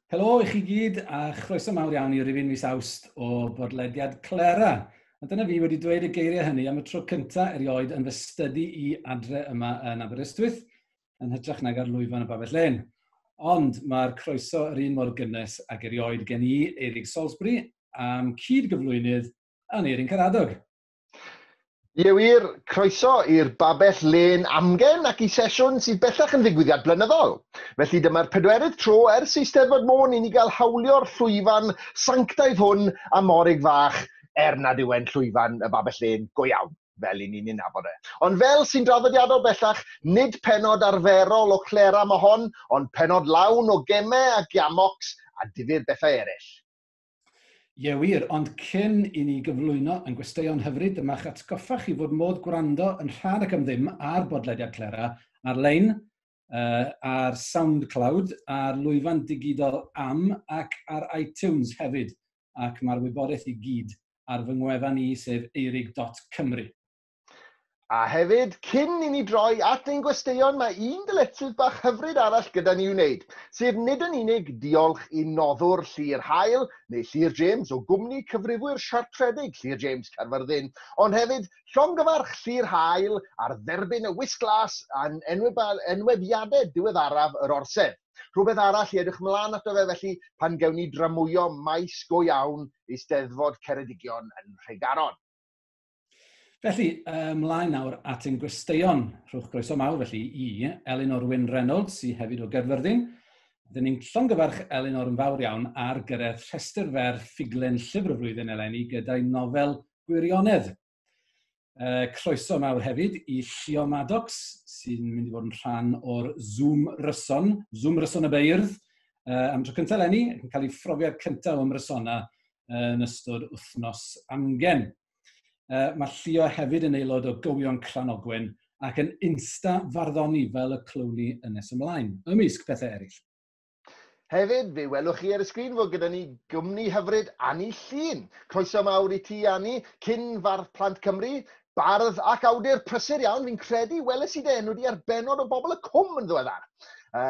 Helo i chi gyd a chroeso mawr iawn i rifyn mis Awst o bodlediad Clera. A dyna fi wedi dweud y geiriau hynny am y tro cyntaf erioed yn fy stydi i adre yma yn Aberystwyth, yn hytrach nag ar lwyfan y Babell Lên. Ond mae'r croeso yr un mor gynnes ag erioed gen i, Eirig Salisbury, am cyd-gyflwynydd Aneurin Caradog. Ie wir, croeso i'r Babell Lên Amgen ac i sesiwn sydd bellach yn ddigwyddiad blynyddol. Felly dyma'r pedwerydd tro ers Eisteddfod Môn i ni gael hawlio'r llwyfan sanctaidd hwn am orig fach, er nad yw e'n llwyfan y Babell Lên go iawn, fel i ni'n ei nabod e. Ond fel sy'n draddodiadol bellach, nid pennod arferol o Clera mo hon, ond pennod lawn o gemau a giamocs a difyr bethau eraill. Ie wir, ond cyn i ni gyflwyno yn gwesteion hyfryd, dyma'ch atgoffa chi fod modd gwrando yn rhad ac am ddim ar bodlediad Clera ar-lein, ar SoundCloud, ar lwyfan digidol Am ac ar iTunes hefyd, ac mae'r wybodaeth i gyd ar fy ngwefan i, sef eirig.cymru. A hefyd, cyn i ni droi at ein gwesteion, mae un dyletswydd bach hyfryd arall gyda ni i'w wneud, sef nid yn unig diolch i noddwr Llyr Haul, neu Llyr James o gwmni cyfrifwyr siartredig Llyr James Caerfyrddin, ond hefyd llongyfarch Llyr Haul ar dderbyn y wisg las a'n enwebiadau diweddaraf yr orsedd. Rhywbeth arall i edrych mlaen ato fe felly pan gewn ni dramwyo maes go iawn Eisteddfod Ceredigion yn Nhregaron. Felly, ymlaen nawr at ein gwesteion. Rhowch groeso mawr felly i Elinor Wyn Reynolds, sydd hefyd o Gaerfyrddin. Dyn ni'n llongyfarch Elinor yn fawr iawn ar gyrraedd rhestr fer ffuglen llyfr y flwyddyn eleni gyda'i nofel Gwirionedd. Croeso mawr hefyd i Llio Maddox, sy'n mynd i fod yn rhan o'r Zoom Ryson, Zoom Ryson y Beirdd, am tro cyntaf eleni, yn cael ei phrofiad cyntaf o ymrysona yn ystod wythnos amgen. Mae Llio hefyd yn aelod o Gywion Cranogwen ac yn insta farddoni fel y clywn ni yn nes ymlaen, ymysg pethau eraill. Hefyd, fe welwch chi ar y sgrin fod gyda ni gwmni hyfryd Anni Llŷn. Croeso mawr i ti, Anni, cyn fardd Plant Cymru, bardd ac awdur prysur iawn. Fi'n credu weles i dy enw di ar bennod o Bobl y Cwm yn ddiweddar.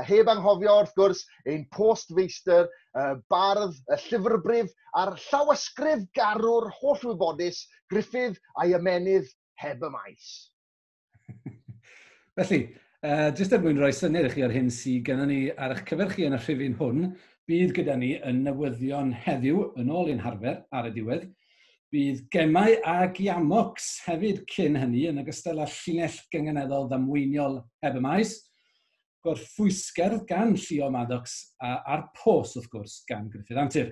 Heb anghofio, wrth gwrs, ein postfeistr, bardd, y llyfrbrif a'r llawysgrif garwr hollwybodus, Gruffydd a'i ymennydd heb y maes. Felly, jyst er mwyn rhoi syniad i chi o'r hyn sydd gennym ni ar eich cyfer chi yn y rhifyn hwn, bydd gyda ni yn newyddion heddiw, yn ôl i'n harfer ar y diwedd. Bydd gemau a giamocs hefyd cyn hynny, yn ogystal â llinell gynganeddol ddamweiniol heb y maes, gorffwysgerdd gan Llio Maddox a a'r pos, wrth gwrs, gan Gruffydd Antur.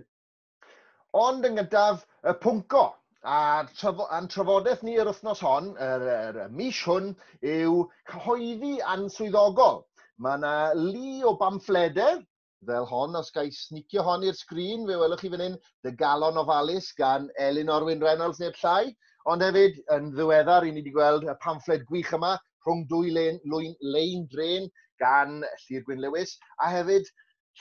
Ond yn gyntaf, y pwnco. A'r trafodaeth ni yr wythnos hon, yr mis hwn, yw cyhoeddi answyddogol. Mae yna lu o bamffledau, fel hon, os ga i snicio hon i'r sgrin, fe welwch chi fan hyn, Dy Galon Ofalus gan Elinor Wyn Reynolds neb llai. Ond hefyd, yn ddiweddar, i ni wedi gweld y pamffled gwych yma, Rhwng Dwy Lein Drên gan Llyr Gwyn Lewis, a hefyd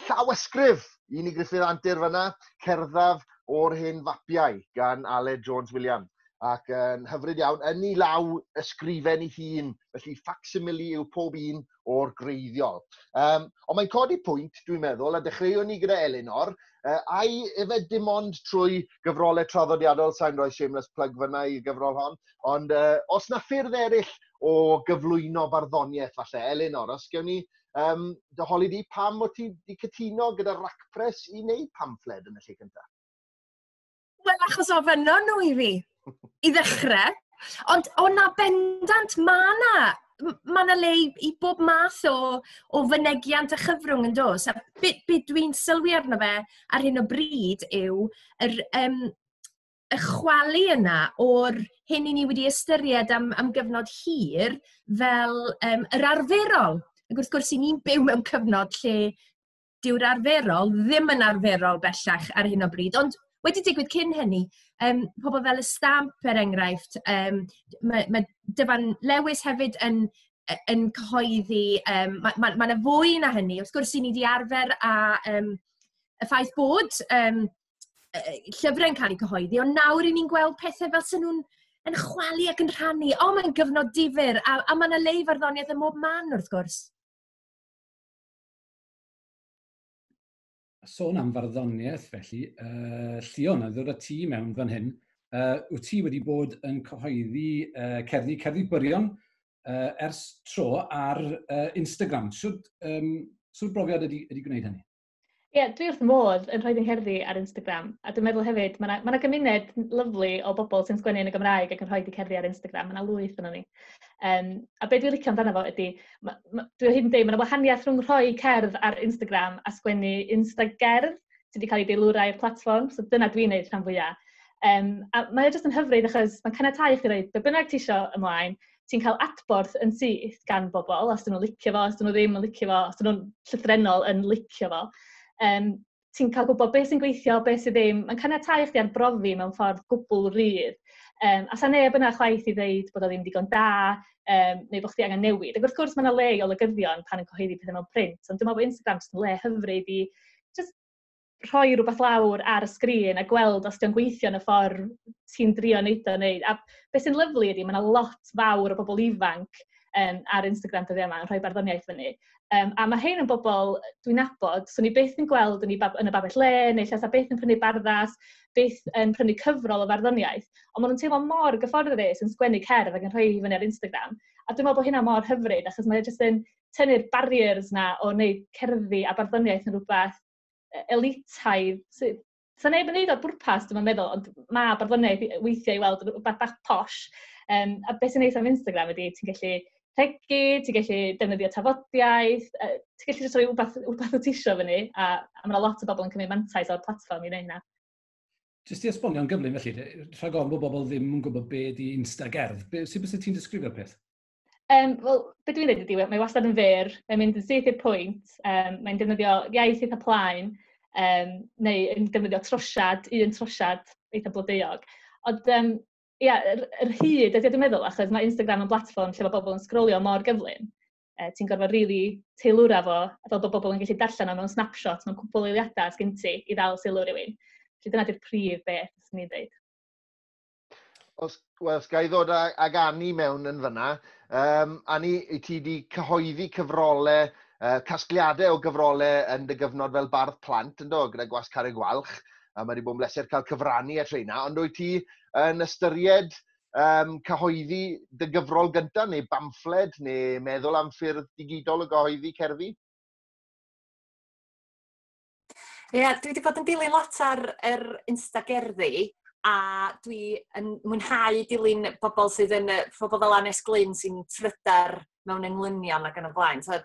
llawysgrif i ni Gruffydd Antur fyna, Cerddaf o'r Hen Fapiau gan Aled Jones Williams. Ac yn hyfryd iawn, yn ei law ysgrifen ei hun, felly facsimile yw pob un o'r greiddiol. Ond mae'n codi pwynt, dwi'n meddwl, a dechreuwn ni gyda Elinor, a'i efe dim ond trwy gyfrolau traddodiadol, sa'n rhoi shameless plug fyna i gyfrol hon, ond os na ffyrdd eraill o gyflwyno barddoniaeth falle, Elinor, os gewn ni dy holi di, pam o ti di cytuno gyda Racpress i wneud pamffled yn y lle cyntaf? Wel, achos ofynnon nhw i fi, i ddechrau. Ond o na bendant, ma' 'na le i bob math o fynegiant a chyfrwng yn does. A be dwi'n sylwi arno fe ar hyn o bryd yw y chwalu yna o'r hyn i ni wedi ystyried am gyfnod hir fel yr arferol. Ac wrth gwrs, i ni'n byw mewn cyfnod lle dyw'r arferol ddim yn arferol bellach ar hyn o bryd. Ond wedi digwydd cyn hynny, pobl fel y Stamp, er enghraifft, mae Dyfan Lewis hefyd yn cyhoeddi, ma' 'na fwy na hynny. Wrth gwrs, i ni wedi arfer â y ffaith bod llyfrau'n cael eu cyhoeddi, ond nawr i ni'n gweld pethau fel sy'n nhw'n yn chwalu ac yn rhannu. O, mae'n gyfnod difyr, a ma' 'na le i farddoniaeth ym mhob man, wrth gwrs. Sôn am farddoniaeth felly, Llion, a ddod â ti mewn fan hyn, wyt ti wedi bod yn cyhoeddi cerddi byrion ers tro ar Instagram. Shwd brofiad ydy gwneud hynny? Ie, yeah, dwi wrth modd yn rhoi fy ngherddi ar Instagram. A dwi'n meddwl hefyd, mae yna gymuned lyfli o bobl sy'n sgwennu yn y Gymraeg ac yn rhoi eu cerddi ar Instagram. Mae yna lwyth yno ni. A be dwi'n licio amdano fo ydy, dwi o hyd yn dweud, mae yna wahaniaeth rhwng rhoi cerdd ar Instagram a sgwennu Instagerdd sydd wedi cael ei deilwra i'r platfform. So dyna dwi'n neud rhan fwyaf. A mae o jyst yn hyfryd achos mae'n caniatáu i chdi roi be bynnag ti isio ymlaen. Ti'n cael adborth yn syth gan bobl, os dyn nhw'n licio fo, os dyn nhw ddim yn licio fo, os dyn nhw'n llythrennol yn licio fo. Ti'n cael gwybod beth sy'n gweithio, beth sydd ddim. Mae'n caniatáu i chdi arbrofi mewn ffordd gwbl rydd. A sa neb yna chwaith i ddeud bod o ddim digon da, neu bod chdi angen newid. Ac wrth gwrs mae yna le i olygyddion pan yn cyhoeddi pethau mewn print, ond dwi'n meddwl bod Instagram jyst yn le hyfryd i just rhoi rhywbeth lawr ar y sgrin a gweld os dio'n gweithio yn y ffordd ti'n drio neud o neud. A beth sy'n lyfli ydy, mae yna lot fawr o bobl ifanc ar Instagram dyddiau yma yn rhoi barddoniaeth fyny. A mae rhein yn bobl dwi'n nabod, so ni byth yn gweld yn y babell le, neu lle sa byth yn prynu barddas, byth yn prynu cyfrol o farddoniaeth, ond maen nhw'n teimlo mor gyfforddus yn sgwennu cerdd ac yn rhoi i fyny ar Instagram. A dwi'n meddwl bod hynna mor hyfryd, achos mae jyst yn tynnu'r barriers na o wneud cerddi a barddoniaeth yn rhywbeth elitaidd. Sa neb yn neud o'r bwrpas, dwi'n meddwl, ond mae barddoniaeth weithiau i weld rhywbeth bach posh. A beth sy'n neis am Instagram ydy, ti'n gallu rhegi, ti'n gallu defnyddio tafodiaeth, ti'n gallu jyst rhoi rhywbeth wyt ti isio fyny, a mae yna lot o bobl yn cymryd mantais o'r platfform i wneud hynna. Jyst i esbonio'n gyflym felly, rhag ofn bod bobl ddim yn gwybod be ydy Instagerdd, sut byse ti'n disgrifio'r peth? Wel, be dwi'n dweud ydy, mae wastad yn fyr, mae'n mynd yn syth i'r pwynt, mae'n defnyddio iaith eitha plaen, neu yn defnyddio trosiad, un trosiad eitha blodeuog. Ond ia, yr hyd ydy dwi'n meddwl, achos mae Instagram yn blatfform lle mae bobl yn sgrolio mor gyflym. Ti'n gorfod rili teilwra fo, fel bod bobl yn gallu darllen o mewn snapshot, mewn cwpl o eiliadau sgyn ti i ddal sylw rhywun. Felly dyna di'r prif beth, swn i'n dweud. Os ga i ddod ag Ani mewn yn fyna, Ani, ti wedi cyhoeddi cyfrolau, casgliadau o gyfrolau yn dy gyfnod fel bardd plant, yn do, gyda Gwasg Carreg Gwalch, a mae wedi bod yn bleser cael cyfrannu at rheina, ond wyt ti yn ystyried cyhoeddi dy gyfrol gyntaf, neu bamffled, neu meddwl am ffyrdd digidol o gyhoeddi cerddi? Ie, yeah, dwi wedi bod yn dilyn lot ar yr Instagerddi, a dwi yn mwynhau dilyn pobl sydd yn, pobl fel Annes Glyn sy'n trydar mewn englynion ac yn y blaen. So,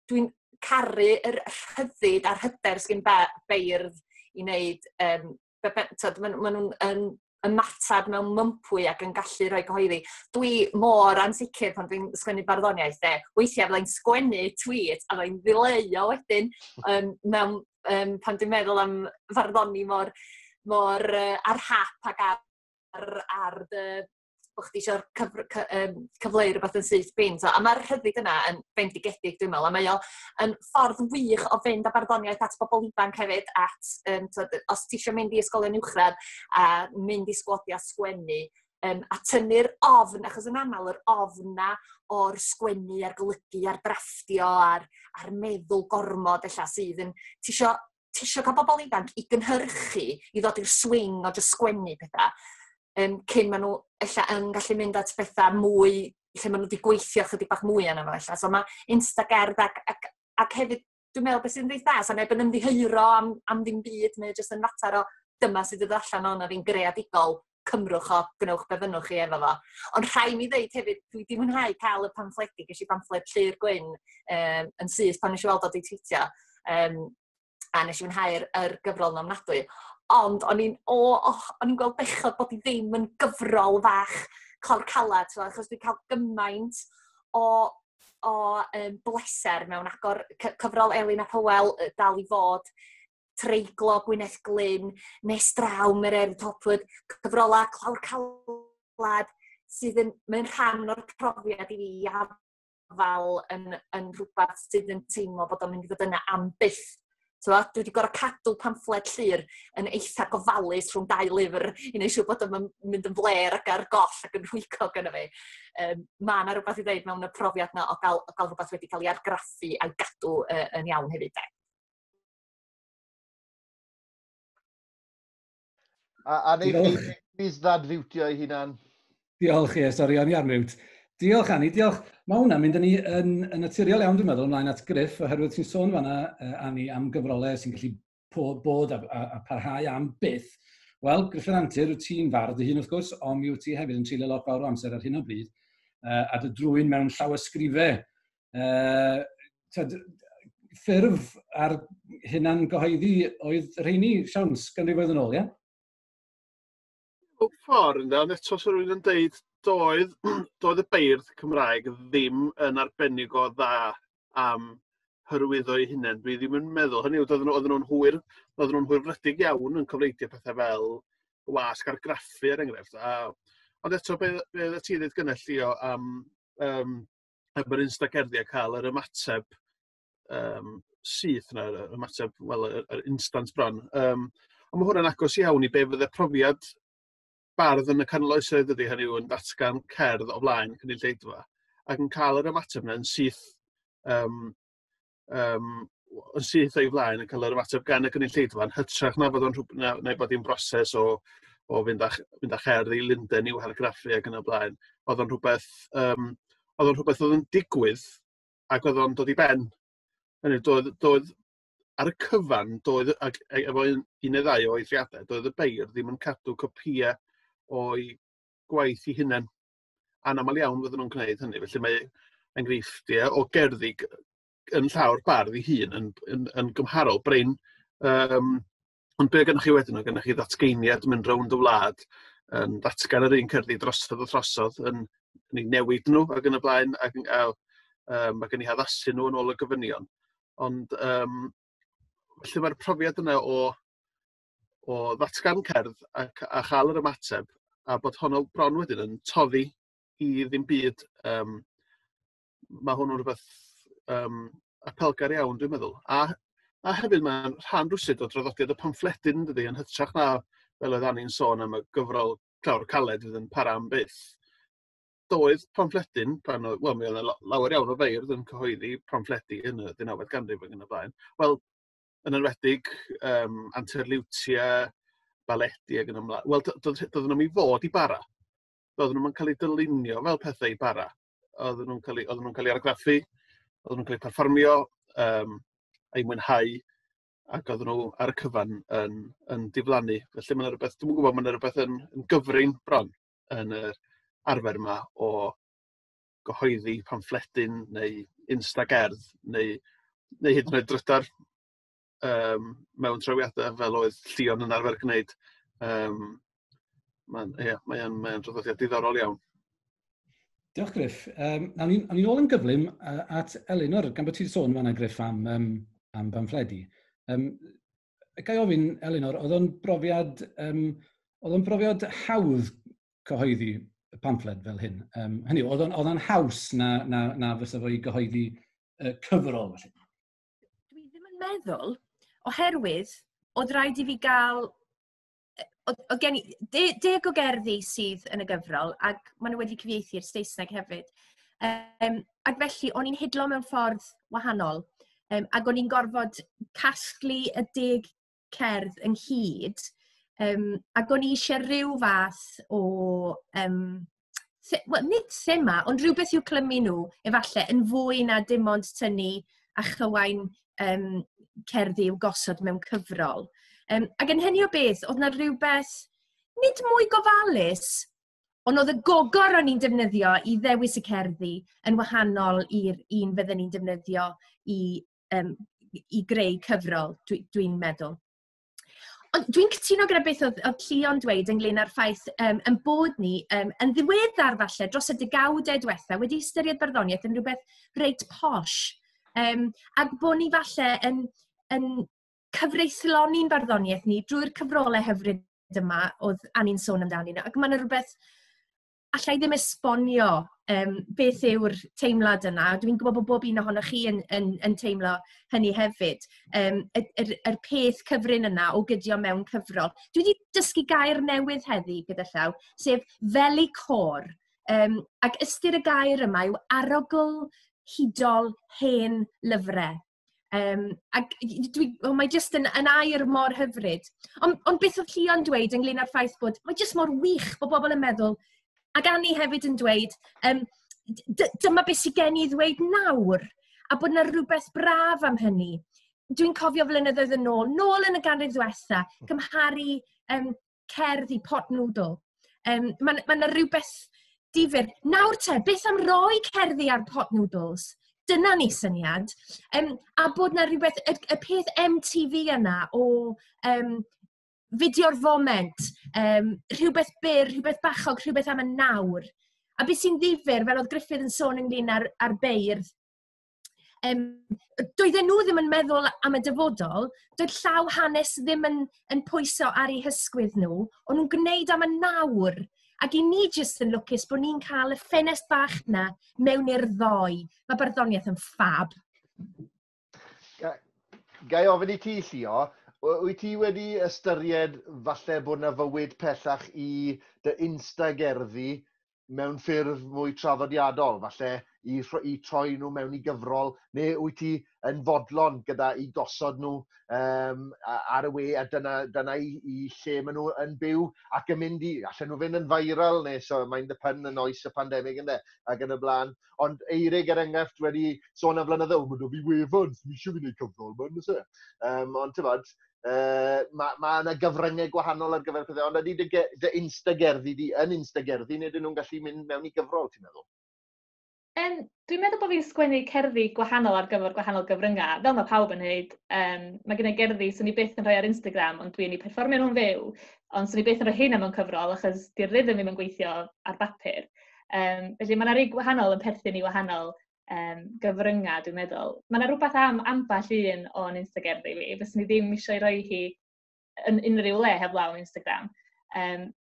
dwi'n caru yr rhyddid a'r hyder sgyn beirdd i wneud, maen nhw'n yn ymateb mewn mympwy ac yn gallu rhoi cyhoeddi. Dwi mor ansicr pan dwi'n sgwennu barddoniaeth, de. Weithiau fyddai'n sgwennu tweet a fyddai'n ddileu o wedyn mewn, pan dwi'n meddwl am farddoni mor ar hap ac ar dy, bod chdi eisiau cyfleu rhywbeth yn syth bin. So, a mae'r rhyddid yna yn bendigedig, dwi'n meddwl, a mae o yn ffordd wych o fynd â barddoniaeth at bobl ifanc hefyd, at, os ti eisiau mynd i ysgolion uwchradd a mynd i sgwodiau sgwennu, a tynnu'r ofn, achos yn aml yr ofn na o'r sgwennu a'r golygu a'r drafftio a'r meddwl gormod ella sydd yn, ti isio cael bobl ifanc i gynhyrchu, i ddod i'r swing o jyst sgwennu pethau, cyn maen nhw ella yn gallu mynd at bethau mwy, lle maen nhw wedi gweithio chydig bach mwy arno fo ella. So mae Instagerdd ac hefyd, dwi'n meddwl beth sy'n dda, so neb yn ymddiheuro am ddim byd, mae jyst yn fater o dyma sydd wedi dod allan o'n fi'n greadigol, cymrwch o, gwnewch be fynnwch chi efo fo. Ond rhaid mi ddeud hefyd, dwi wedi mwynhau cael y pamffledi, ges i pamffled Llyr Gwyn yn syth pan nes i weld o di tweetio, a nes i fwynhau'r yr gyfrol yn ofnadwy. Ond o'n i'n gweld bechod bod i ddim yn gyfrol fach clawr calad, achos dwi'n cael gymaint o bleser mewn agor cyfrol Elin ap Hywel dal i fod, Treiglo, Gwyneth Glyn, Nes Draw, Mererid Hopwood, cyfrola clawr calad sydd yn, mae'n rhan o'r profiad i fi afal yn rhywbeth sydd yn teimlo bod o'n mynd i fod yna am byth. So, dwi wedi gorfod cadw pamffled Llyr yn eitha gofalus rhwng dau lyfr i wneud siŵr bod o'n mynd yn fler ac ar goll ac yn rhwygo gyda fi. Mae yna rhywbeth i ddeud mewn y profiad yna o gael rhywbeth wedi cael ei argraffu a'i gadw yn iawn hefyd. A neud chi please ddadfiwtio ei hunan. Diolch, ie, sori, o'n i ar mute. Diolch, Annie, diolch. Mae hwnna'n mynd â ni yn naturiol iawn, dwi'n meddwl, ymlaen at Griff, oherwydd ti'n sôn fanna, Annie, am gyfrolau sy'n gallu bod a parhau am byth. Wel, Gruffydd Antur, wyt ti'n fardd dy hun wrth gwrs, ond mi wyt ti hefyd yn treulio lot fawr o amser ar hyn o bryd, a dy drwyn mewn llawysgrifau. Tyd, ffurf ar hunan gyhoeddi oedd rheini, siawns, ganrifoedd yn ôl, ie? Mewn ffordd, ynddo, ond eto sy'n rhywun yn deud, doedd y beirdd Cymraeg ddim yn arbennig o dda am hyrwyddo eu hunain. Dwi ddim yn meddwl, hynny yw, oedden nhw'n hwyr, oedden nhw'n hwyrfrydig iawn yn cofleidio pethau fel wasg argraffu, er enghraifft. Ond eto, be oeddet ti ddweud gynne, Llio, am yr Instagerddi a cael yr ymateb syth yna, yr ymateb, wel, yr instant bron. Ond mae hwnna'n agos iawn i be fydde profiad bardd yn y canol oesoedd ydy, hynny yw yn datgan cerdd o flaen cynulleidfa, ac yn cael yr ymateb yna yn syth, yn syth o'i flaen, yn cael yr ymateb gan y gynulleidfa, yn hytrach na fod o'n na bod hi'n broses o fynd â cherdd i Lundain i'w hargraffu ac yn y blaen. Oedd o'n rhywbeth oedd yn digwydd ac oedd o'n dod i ben. Hynny, doedd ar y cyfan, doedd, ac efo un neu ddau o eithriadau, doedd y beirdd ddim yn cadw copïau o'i gwaith eu hunain. Anaml iawn fydden nhw'n gwneud hynny. Felly mae enghreifftiau o gerddi yn llaw'r bardd ei hun yn gymharol brin. Ond be gennych chi wedyn? O gennych chi ddatgeiniad mynd rownd y wlad, yn datgan yr un cerddi drosodd a throsodd, yn eu newid nhw ac yn y blaen, ac yn eu haddasu nhw yn ôl y gofynion. Ond felly mae'r profiad yna o ddatgan cerdd a chael yr ymateb, a bod honno bron wedyn yn toddi i ddim byd, mae hwnnw'n rhywbeth apelgar iawn, dwi'n meddwl. A hefyd mae'n rhan rwsut o draddodiad y pamffledyn, dydy, yn hytrach na, fel oedd Annie'n sôn am y gyfrol clawr caled fydd yn para am byth. Doedd pamffledyn, pan oedd, wel, mi oedd 'na lawer iawn o feirdd yn cyhoeddi pamffledi yn y 19fed ganrif ac yn y blaen. Wel, yn enwedig anterliwtia, baledi ac yn ymlaen. Wel, doedden nhw'm i fod i bara. Doedden nhw'm yn cael eu dylunio fel pethau i bara. Oedden nhw'n cael eu argraffu, oedden nhw'n cael eu perfformio, a'i mwynhau, ac oedden nhw ar y cyfan yn diflannu. Felly mae 'na rywbeth, dwi'm yn gwybod, mae 'na rywbeth yn gyfrin bron yn yr arfer yma o gyhoeddi pamffledyn neu instagerdd neu hyd yn oed drydar mewn trawiadau fel oedd Llion yn arfer gwneud. Mae'n draddodiad diddorol iawn. Diolch, Griff. Nawn ni nôl yn gyflym at Elinor, gan bod ti wedi sôn fan'na, Griff, am bamffledi. Ga i ofyn, Elinor, oedd o'n brofiad hawdd cyhoeddi y pamffled fel hyn? Hynny yw, oedd o'n haws na fysa fo i gyhoeddi cyfrol, felly? Dwi ddim yn meddwl, oherwydd oedd rhaid i fi gael... Oedd gen i 10 o gerddi sydd yn y gyfrol, ac maen nhw wedi cyfieithu i'r Saesneg hefyd. Ac felly, o'n i'n hidlo mewn ffordd wahanol, ac o'n i'n gorfod casglu y 10 cerdd ynghyd, ac o'n i eisiau rhyw fath o, wel, nid thema, ond rhywbeth i'w clymu nhw, efallai, yn fwy na dim ond tynnu a chywain cerddi i'w gosod mewn cyfrol. Ac yn hynny o beth, oedd na rhywbeth, nid mwy gofalus, ond oedd y gogor o'n i'n defnyddio i ddewis y cerddi yn wahanol i'r un fydden ni'n defnyddio i greu cyfrol, dwi'n meddwl. Ond dwi'n cytuno gyda beth oedd Llio'n dweud ynglyn â'r ffaith yn bod ni yn ddiweddar falle dros y degawdau diwetha wedi ystyried barddoniaeth yn rhywbeth reit posh. Ac bod ni falle yn cyfreithloni'n barddoniaeth ni drwy'r cyfrolau hyfryd yma oedd Annie'n sôn amdanyn nhw. Ac mae yna rhywbeth, allai ddim esbonio beth yw'r teimlad yna. Dwi'n gwybod bod bob un ohonoch chi yn teimlo hynny hefyd. Yr peth cyfrin yna o gydio mewn cyfrol. Dwi wedi dysgu gair newydd heddi gyda llaw, sef felicor. Ac ystyr y gair yma yw arogl hudol hen lyfrau. Ac dwi, oh, mae jyst yn air mor hyfryd. Ond beth oedd Llio'n dweud ynglyn â'r ffaith bod mae jyst mor wych bod bobl yn meddwl, ac Annie hefyd yn dweud, dyma beth sydd gen i ddweud nawr, a bod yna rhywbeth braf am hynny. Dwi'n cofio flynyddoedd yn ôl, nôl yn y ganrif ddiwetha, cymharu cerdd i pot noodle. Mae ma yna rhywbeth difyr. Nawr te, beth am roi cerddi ar pot noodles? Dyna ni syniad. A bod na rhywbeth, y peth MTV yna o fideo'r foment, rhywbeth byr, rhywbeth bachog, rhywbeth am y nawr. A beth sy'n ddifyr, fel oedd Gruffydd yn sôn ynglyn â'r beirdd, doedden nhw ddim yn meddwl am y dyfodol, doedd llaw hanes ddim yn pwyso ar eu hysgwydd nhw, o'n nhw'n gwneud am y nawr. Ac i ni jyst yn lwcus bod ni'n cael y ffenest bach na mewn i'r ddoe. Mae barddoniaeth yn ffab. Ga i ofyn i ti, Llio, wyt ti wedi ystyried falle bod yna fywyd pellach i dy Insta-gerddi mewn ffurf mwy traddodiadol, falle i troi nhw mewn i gyfrol, neu wyt ti yn fodlon gyda i gosod nhw ar y we, a dyna i lle maen nhw yn byw ac yn mynd i, allan nhw fynd yn viral, neu so mind the pun yn oes y pandemig ynddo, ac yn y blaen. Ond Eirig, er enghraifft, wedi sôn am flynyddoedd, o, mae 'da fi wefan, mi eisiau fi wneud cyfrol, ma'n oes e? Ond ti'n mae yna gyfryngau gwahanol ar gyfer pethau, ond ydy dy Insta-gerddi di yn Insta-gerddi, neu ydyn nhw'n gallu mynd mewn i gyfrol, ti'n meddwl? Dwi'n meddwl bod fi'n sgwennu cerddi gwahanol ar gyfer gwahanol gyfryngau, fel mae pawb yn neud. Mae gen i gerddi swn i byth yn rhoi ar Instagram, ond dwi'n eu perfformio nhw'n fyw, ond swn i byth yn rhoi heina mewn cyfrol, achos di'r rhythm ddim yn gweithio ar bapur. Felly mae yna rei gwahanol yn perthyn i wahanol gyfryngau, dwi'n meddwl. Mae yna rhywbeth am ambell un o'n Instagerddi fi, fyswn i ddim eisiau rhoi hi yn unrhyw le heblaw Instagram.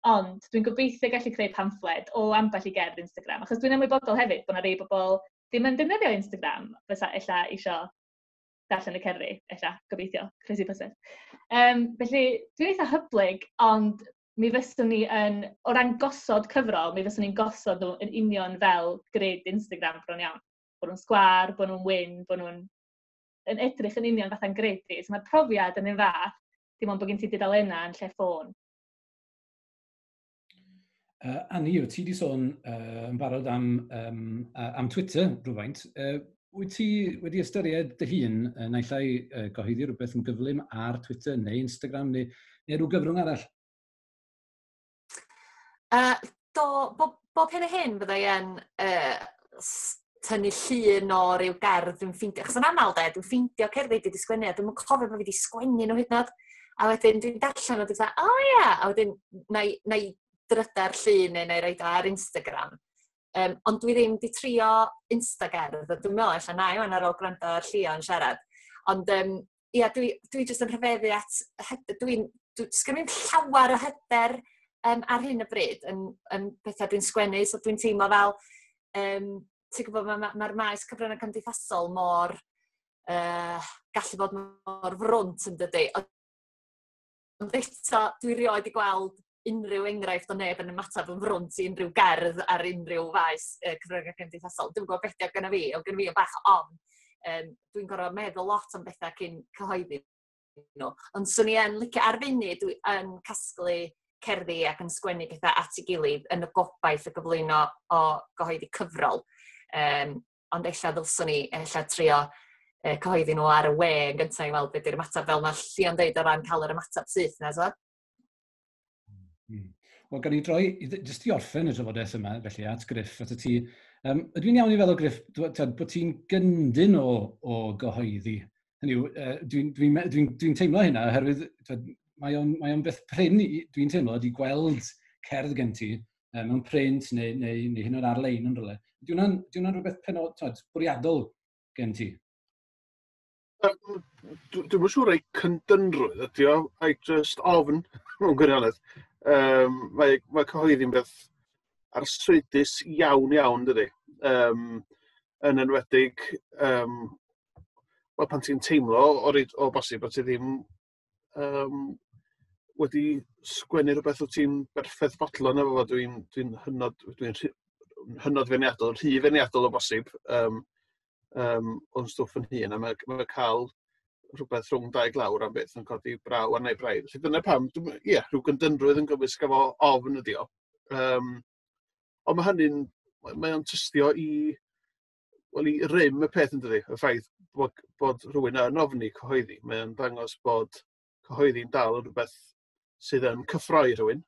Ond dwi'n gobeithio gallu creu pamffled o ambell i gerdd Instagram, achos dwi'n ymwybodol hefyd bod yna rei bobl ddim yn defnyddio Instagram, fysa ella isio darllen y cerddi, ella, gobeithio, croesi bysedd. Felly, dwi'n eitha hyblyg, ond mi fyswn ni yn, o ran gosod cyfrol, mi fyswn ni'n gosod nhw yn union fel grid Instagram bron iawn. Bod nhw'n sgwâr, bod nhw'n wyn, bod nhw'n yn edrych yn union fatha'n grid i. So mae'r profiad yn un fath, dim ond bod gen ti dudalennau yn lle ffôn. Annie, wyt ti wedi sôn yn barod am Twitter rhywfaint. Wyt ti wedi ystyried dy hun naill ai gyhoeddi rhywbeth yn gyflym ar Twitter neu Instagram neu rhyw gyfrwng arall? Do, bob hyn a hyn byddai yn tynnu llun o ryw gerdd dwi'n ffeindio. Achos yn aml de, dwi'n ffeindio cerddi dwi wedi sgwennu a dwi'm yn cofio bod fi wedi sgwennu nhw hyd yn oed. A wedyn dwi'n darllen nhw a dwi'n dweud, o ia! A wedyn na i drydar llun neu na i roid o ar Instagram. Ond dwi ddim wedi trio Instagerdd, a dwi'n meddwl ella na i wan ar ôl gwrando ar Llio yn siarad. Ond ia, dwi jyst yn rhyfeddu at hyder, sgen i'm llawer o hyder ar hyn o bryd yn pethau dwi'n sgwennu, so dwi'n teimlo fel, ti'n gwybod, mae'r maes cyfryngau cymdeithasol mor, gallu bod mor frwnt yn dydi. Ond eto, dwi rioed wedi gweld unrhyw enghraifft o neb yn ymateb yn frwnt i unrhyw gerdd ar unrhyw faes cyfryngau cymdeithasol. Dwi'n gwybod beth ydy gynna fi, ond gynna fi o bach ofn. Dwi'n gorfod meddwl lot am bethau cyn cyhoeddi nhw. Ond swn i yn licio ar funud, dwi yn casglu cerddi ac yn sgwennu pethau at ei gilydd yn y gobaith o gyflwyno o gyhoeddi cyfrol. Ond ella ddylswn i, ella trio cyhoeddi nhw ar y we yn gyntaf i weld beth yw'r ymateb, fel mae Llio'n deud o ran cael yr ymateb syth na, so. Wel, gan i droi, jyst i orffen y drafodaeth yma, felly, at Gruff, at y ti. Ydw i'n iawn i feddwl, Gruff, bod ti'n gyndyn o gyhoeddi? Hynny yw, dwi'n teimlo hynna, oherwydd mae o'n beth prin, dwi'n teimlo, di gweld cerdd gen ti mewn print neu hyn o'r ar-lein yn rhywle. Di hwnna'n rhywbeth bwriadol gen ti? Dwi'm yn siŵr ei cyndynrwydd ydi o, ai just ofn, mewn gwirionedd. Mae cyhoeddi'n beth arswydus iawn iawn, dydi. Yn enwedig, wel, pan ti'n teimlo o bosib bod ti ddim wedi sgwennu rhywbeth wyt ti'n berffaith fodlon efo fo. Dwi'n hynod feirniadol, rhy feirniadol o bosib. o'n stwff yn hun, a mae cael rhywbeth rhwng dau glawr am beth yn codi braw arna i braidd. Felly dyna pam, ie, rhyw gyndynrwydd yn gymysg efo ofn ydi o. Ond mae hynny'n, mae o'n tystio i, wel, i rym y peth yn dydi, y ffaith bod rhywun yn ofni cyhoeddi. Mae o'n dangos bod cyhoeddi'n dal yn rhywbeth sydd yn cyffroi rhywun,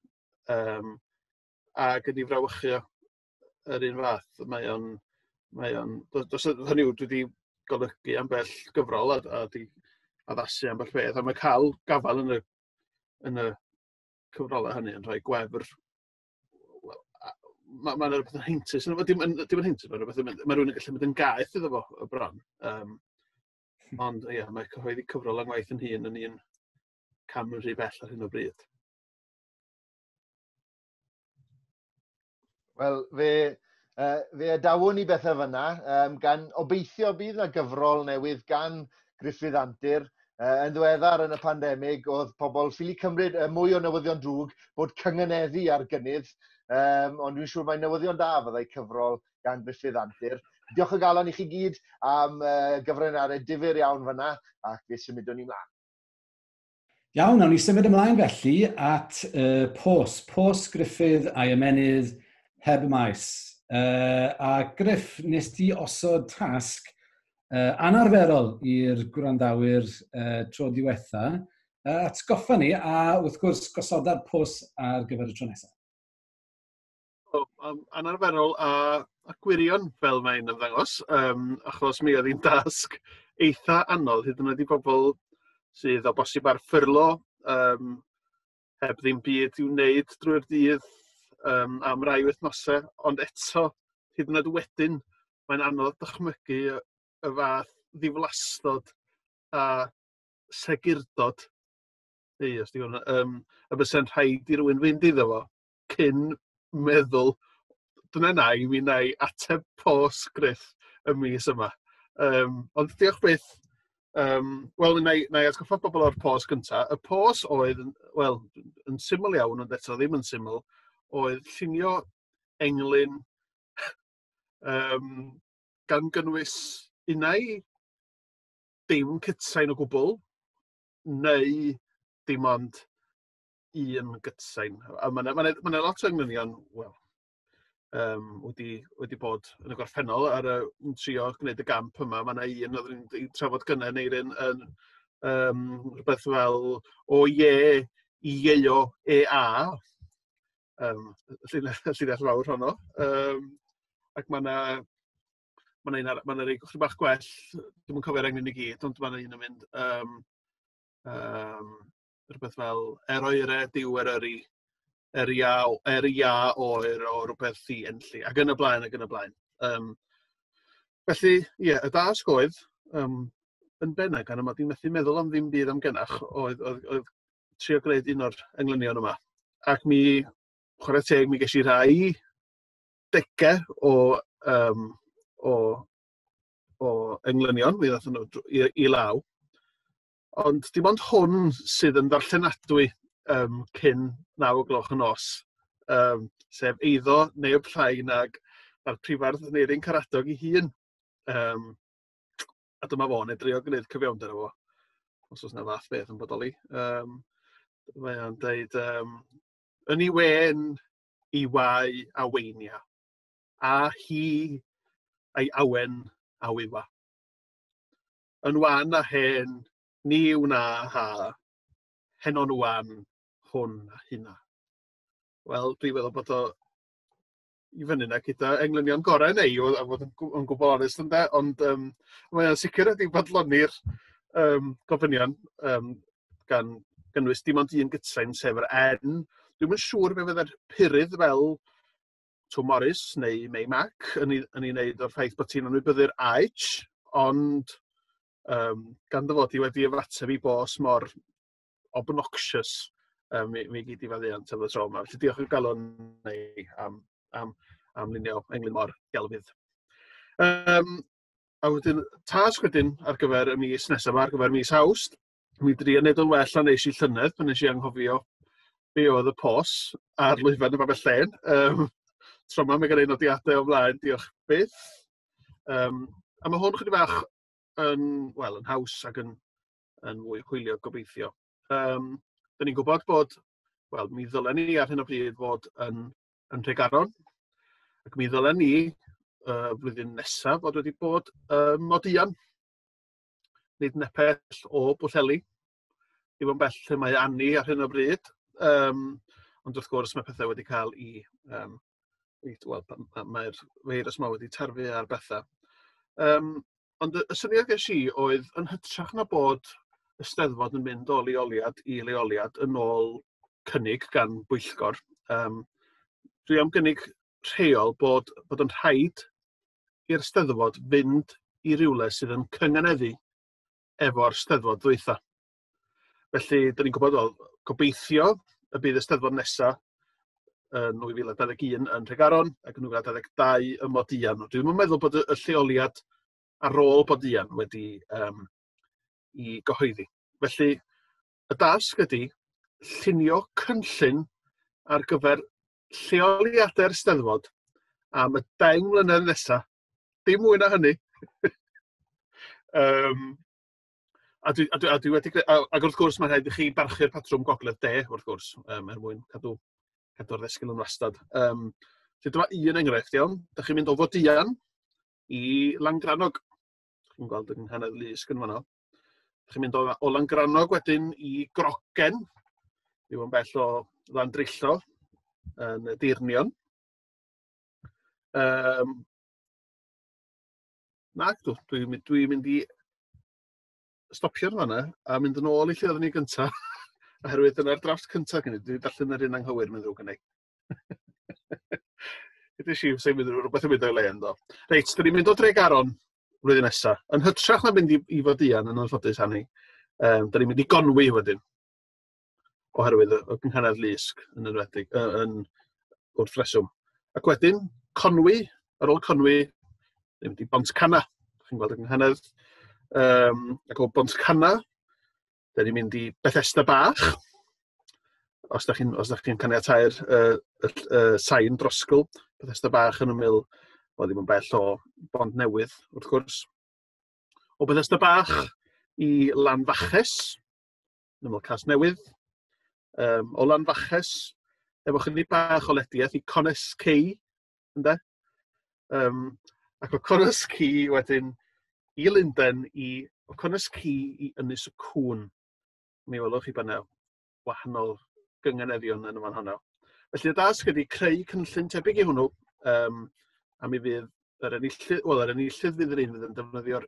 ac yn ei frawychu o yr un fath. Mae o'n, dos, hynny yw, dwi wedi golygu ambell gyfrol a di addasu ambell beth, a mae cael gafael yn y cyfrolau hynny yn rhoi gwefr. Wel, ma rhywbeth yn heintus. Dim yn heintus, mae rhywun yn gallu mynd yn gaeth iddo fo y bron. Ond ie, mae cyhoeddi cyfrol yng ngwaith yn hun yn un cam yn rhy bell ar hyn o bryd. Wel, fe adawon ni bethau fyna, gan obeithio bydd yna gyfrol newydd gan Gruffudd Antur. Yn ddiweddar yn y pandemig, oedd pobl ffili cymryd mwy o newyddion drwg bod cynganeddu ar gynnydd, ond dwi'n siŵr mai newyddion da fyddai cyfrol gan Gruffudd Antur. Diolch o galon i chi gyd am gyfraniadau difyr iawn fyna, ac fe symudwn ni mlaen. Iawn, nawn ni symud ymlaen felly at pos. Pos Gruffudd a'i ymennydd heb y maes. A Griff, nes ti osod tasg anarferol i'r gwrandawyr tro diwetha. Atgoffa ni a wrth gwrs gosoda'r pos ar gyfer y tro nesaf. O, anarferol a gwirion fel mae'n ymddangos, achos mi oedd hi'n dasg eitha anodd, hyd yn oed i bobl sydd o bosib ar ffyrlo, heb ddim byd i'w wneud drwy'r dydd am rai wythnosau, ond eto, hyd yn oed wedyn, mae'n anodd dychmygu y fath ddiflastod a segurdod, neu os di hwnna, y bysa'n rhaid i rywun fynd iddo fo cyn meddwl, dyna na i mi na i ateb pos Griff y mis yma. Ond diolch byth, wel, na i atgoffa bobl o'r pos gynta. Y pos oedd, wel, yn syml iawn, ond eto ddim yn syml, oedd llunio englyn gan gynnwys unai dim cytsain o gwbl, neu dim ond un gytsain. A mae yna ma lot o englynion, wel, wedi bod yn y gorffennol ar y yn trio gwneud y gamp yma. Mae yna un oedd yn trafod gynnau Neirin yn rhywbeth fel o ie i ieio e a. Llinell fawr honno. Ac mae yna rei chydig bach gwell, dwi'm yn cofio'r englyn i gyd, ond mae yna un yn mynd rhywbeth fel er oere diw Eryri, er ia oer o rhywbeth i enlli, ac yn y blaen, ac yn y blaen. Felly, ie, y dasg oedd, yn benna gan yma, dwi'n methu meddwl am ddim byd amgenach, oedd trio gwneud un o'r englynion yma. Ac mi, chwarae teg, mi ges i rai degau o englynion, mi ddathon nhw i law. Ond dim ond hwn sydd yn ddarllenadwy cyn 9 o gloch y nos, sef eiddo neb llai nag na'r prifardd Aneirin Karadog ei hun. A dyma fo, neu drio gwneud cyfiawnder efo, os oes 'na fath beth yn bodoli. Mae o'n deud, yn ei wen, i wau a weinia, a hi a'i awen a wywa. Yn wan a hen, ni wna ha, heno'n wan, hwn a hynna. Wel, dwi'n meddwl bod o i fyny yna gyda englynion gorau neu, a fod yn gwbl onest ynde, ond mae o'n sicr wedi bodloni'r gofynion gan gynnwys dim ond un gytsain, sef yr N. Dwi'm yn siŵr be fydde'r purydd fel Twm Morys neu Mei Mac yn ei wneud o'r ffaith bod ti'n anwybyddu'r H, ond gan dy fod i wedi ymateb i bos mor obnoxious, mi gyd i faddeuant am y tro yma. Felly diolch o galon neu am lunio englyn mor gelfydd. A wedyn, tasg wedyn ar gyfer y mis nesaf, ar gyfer mis Awst, mi drio wneud yn well na nes i llynedd, pan nes i anghofio be oedd y pos ar lwyfan y Babell Lên. Tro yma mae gen i nodiadau o flaen, diolch byth. A mae hwn chydig bach yn, wel, yn haws ac yn fwy hwyliog gobeithio. Dyn ni'n gwybod bod, wel, mi ddylen ni ar hyn o bryd fod yn Nhregaron, ac mi ddylen ni flwyddyn nesaf fod wedi bod ym Modian, nid nepell o Bwllheli. Ddim yn bell lle mae Anni ar hyn o bryd, ond wrth gwrs mae pethau wedi cael i, wel, mae'r feirws yma wedi tarfu ar bethau. Ond y syniad ges i oedd yn hytrach na bod y Steddfod yn mynd o leoliad i leoliad yn ôl cynnig gan bwyllgor, dwi am gynnig rheol bod yn rhaid i'r Steddfod fynd i rywle sydd yn cynganeddu efo'r Steddfod ddwytha. Felly, dyn ni'n gwybod, wel, gobeithio y bydd y Steddfod nesaf yn 2021 yn Nhregaron ac yn 2022 ym Modian. Dwi'm yn meddwl bod y lleoliad ar ôl Bodian wedi i gyhoeddi. Felly, y dasg ydy llunio cynllun ar gyfer lleoliadau'r Steddfod am y 10 mlynedd nesaf. Dim mwy na hynny. A dwi wedi ac wrth gwrs mae'n rhaid i chi barchu'r patrwm gogledd de, wrth gwrs, er mwyn cadw'r ddesgyl yn wastad. Felly dyma un enghraifft, iawn. Dach chi'n mynd o Fodian i Langrannog. Dach chi'n gweld yng Nghanedd Lusg yn fanno. Dach chi'n mynd o Langrannog wedyn i Grogen, ddim yn bell o Landrillo, yn y Deirnion. Nac dw, dwi mynd i stopio yn fanna a mynd yn ôl i lle oeddwn ni gynta, oherwydd dyna'r drafft cynta gen i. Dwi'n darllen yr un anghywir, mae'n ddrwg gen i. Ydy si, sy'n mynd rhywbeth yn mynd o'i le ynddo. Reit, dyn ni'n mynd o Dregaron flwyddyn nesaf. Yn hytrach na mynd i Fodian yn anffodus, Anni, dyn ni'n mynd i Gonwy wedyn, oherwydd y gynghanedd Lusg yn enwedig, yn wrth reswm. Ac wedyn, Conwy, ar ôl Conwy, ni'n mynd i Bontcanna. Chi'n gweld y gynghanedd. Ac o Bontcanna, dyn ni'n mynd i Bethesda Bach. Os da chi'n caniatau'r sain drosgl, Bethesda Bach yn ymyl, wel, ddim yn bell o Bont Newydd, wrth gwrs. O Bethesda Bach i Lanfaches, yn ymyl Casnewydd. O Lanfaches, efo chydig bach o lediaeth i Connah's Quay, ynde? Ac o Connah's Quay wedyn i Lundain, o Connah's Quay i Ynys y Cŵn. Mi welwch chi bod yna wahanol gynganeddion yn y fan honno. Felly y dasg ydy creu cynllun tebyg i hwnnw, a mi fydd yr enillydd, wel, yr enillydd fydd yr un fydd yn defnyddio'r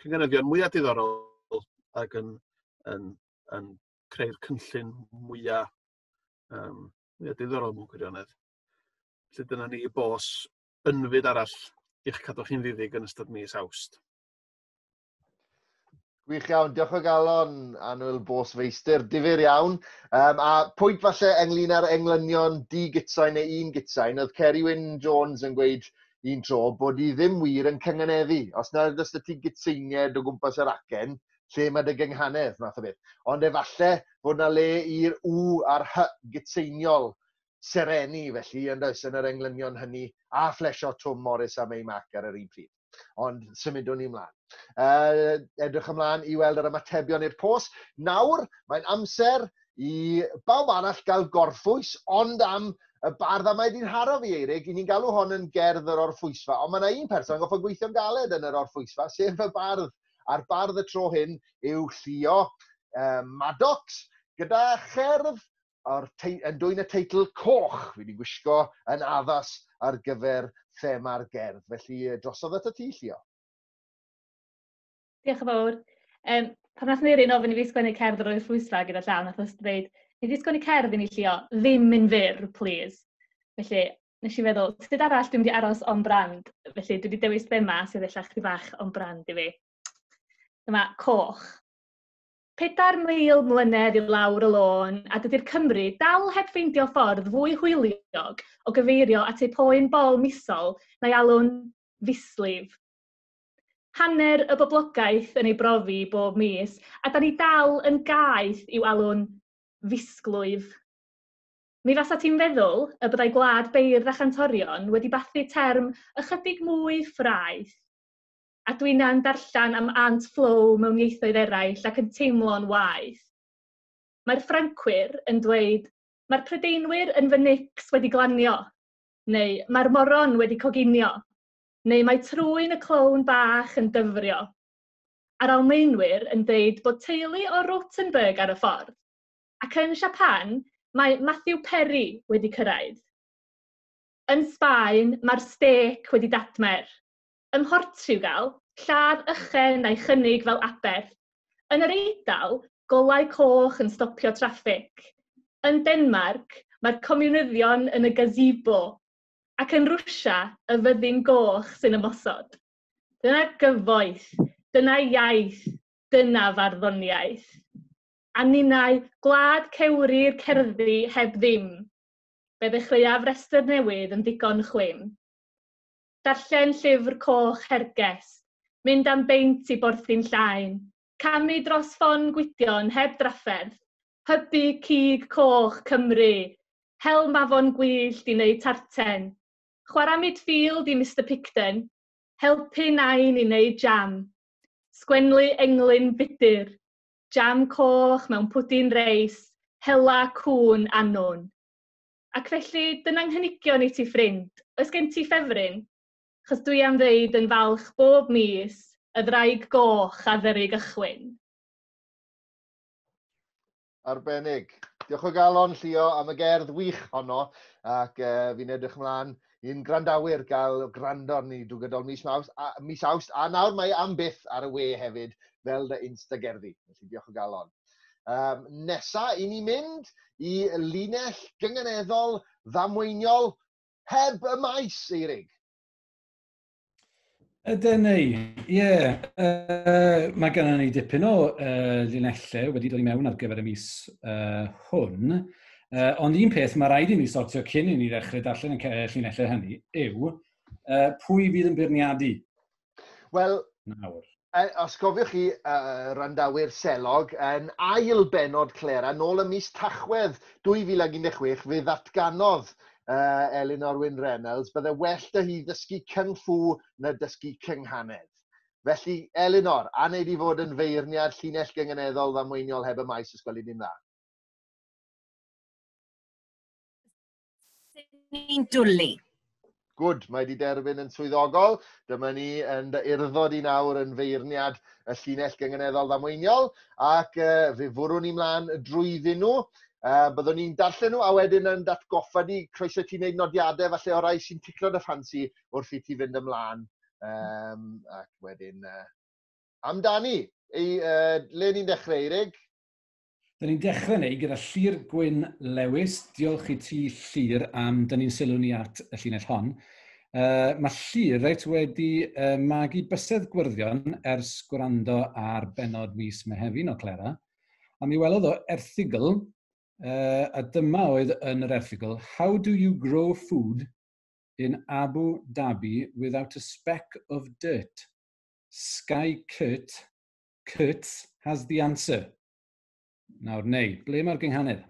cynganeddion mwyaf diddorol ac yn creu'r cynllun mwyaf diddorol mewn gwirionedd. Felly dyna ni bos ynfyd arall i'ch cadw chi'n ddiddig yn ystod mis Awst. Gwych iawn, diolch o galon, annwyl bos feistr, difyr iawn. A pwynt falle ynglyn â'r englynion di gitsain neu un gitsain, oedd Ceri Wyn Jones yn gweud un tro bod hi ddim wir yn cynganeddu. Os na oes 'da ti gitseinied o gwmpas yr acen, lle mae dy gynghanedd, math o beth. Ond efallai fod 'na le i'r W a'r H gitseiniol sereni, felly, yn does, yn yr englynion hynny, a fflesio Twm Morys a Mei Mac ar yr un pryd. Ond symudwn ni ymlaen. Edrych ymlaen i weld yr ymatebion i'r pos. Nawr, mae'n amser i bawb arall gael gorffwys, ond am y bardd, a mae di'n haro fi, Eirig, i ni'n galw hon yn gerdd yr orffwysfa, ond mae yna un person yn goffo gweithio'n galed yn yr orffwysfa, sef y bardd. A'r bardd y tro hyn yw Llio Maddox, gyda cherdd yn dwyn y teitl Coch. Fi wedi gwisgo yn addas ar gyfer thema'r gerdd. Felly, drosodd at y ti, Llio. Diolch yn fawr. Pan nath Neirin ofyn i fi sgwennu cerdd yr orffwysfa gyda llaw, nath o ddweud, ni wedi sgwennu cerdd i ni, Llio, ddim yn fyr, please. Felly, nes i feddwl, sut arall dwi'n mynd i aros on brand? Felly, dwi wedi dewis thema sydd ella chydig bach on brand i fi. Dyma Coch. 4,000 mlynedd i lawr y lôn, a dydy'r Cymry dal heb ffeindio ffordd fwy hwyliog o gyfeirio at eu poen bol misol na'i alw'n fislif. Hanner y boblogaeth yn ei brofi bob mis, a da ni dal yn gaeth i'w alw'n fisglwyf. Mi fasa ti'n feddwl y byddai gwlad beirdd a chantorion wedi bathu term ychydig mwy ffraeth. A dwi'n na'n darllen am Aunt Flo mewn ieithoedd eraill ac yn teimlo'n waeth. Mae'r Ffrancwyr yn dweud, mae'r Prydeinwyr yn fy nics wedi glanio, neu mae'r moron wedi coginio, neu mae trwyn y clown bach yn dyfrio. A'r Almaenwyr yn dweud bod teulu o Rothenburg ar y ffordd. Ac yn Japan, mae Matthew Perry wedi cyrraedd. Yn Sbaen, mae'r stêc wedi dadmer. Ym Mhortiwgal, lladd ychen a'i chynnig fel aberth. Yn yr Eidal, golau coch yn stopio traffig. Yn Denmarc, mae'r comiwnyddion yn y gazebo. Ac yn Rwsia, y fyddin goch sy'n ymosod. Dyna gyfoeth, dyna iaith, dyna farddoniaeth. A ninnau, gwlad cewri'r cerddi heb ddim. Fe ddechreuaf restr newydd yn ddigon chwim. Darllen llyfr coch Hergest, mynd am beint i Borthi'n Llaen, camu dros ffon Gwydion heb drafferth, hybu cig coch Cymru, hel mafon gwyllt i wneud tarten, chwarae midfield i Mr Picton, helpu nain i wneud jam, sgwenlu englyn budur, jam coch mewn pwdin reis, hela cŵn annwn. Ac felly, dyna'n nghynigion i ti ffrind. Oes gen ti ffefryn? Chos dwi am ddeud yn falch bob mis, y ddraig goch a ddyru gychwyn. Arbennig. Diolch o galon, Llio, am y gerdd wych honno, ac fi'n edrych ymlaen i'n gwrandawyr gael gwrando arni drwy gydol mis, Maws, a, mis Awst, a nawr mae am byth ar y we hefyd, fel dy Insta gerddi. Felly diolch o galon. Nesa, i ni mynd i linell gynganeddol ddamweiniol heb y maes, Eirig. Ydyn ni, ie. Yeah. Mae gennym ni dipyn o linellau wedi dod i mewn ar gyfer y mis hwn. Ond un peth mae rhaid i ni sortio cyn i ni ddechrau darllen y llinellau hynny yw pwy fydd yn beirniadu? Wel, nawr. Os gofiwch chi, randawyr selog, yn ail benod Clera, nôl ym mis Tachwedd 2016, fe ddatganodd Elinor Wyn Reynolds, bydde well dy hi ddysgu Kung Fu na dysgu cynghanedd. Felly, Elinor, a wneud i fod yn feirniad llinell gynganeddol ddamweiniol heb y maes, os gweli di'n dda? Ni'n dwlu. Good, mae wedi derbyn yn swyddogol. Dyma ni yn dy urddod i nawr yn feirniad y llinell gynganeddol ddamweiniol, ac fe fwrwn ni mlaen drwyddyn nhw. Byddwn ni'n darllen nhw a wedyn yn datgoffa di, croeso ti wneud nodiadau falle o rai sy'n ticlo dy ffansi wrth i ti fynd ymlaen. Ac wedyn, amdani, le ni'n dechrau, Eirig? Dyn ni'n dechrau neu gyda Llyr Gwyn Lewis. Diolch i ti, Llyr, am dynnu'n sylw ni at y llinell hon. Mae Llyr reit wedi magu bysedd gwyrddion ers gwrando ar benod mis Mehefin o Clera. A mi welodd o erthygl, a dyma oedd yn yr erthygl, How do you grow food in Abu Dhabi without a speck of dirt? Sky Kurtz has the answer. Nawr, neu, ble mae'r gynghanedd?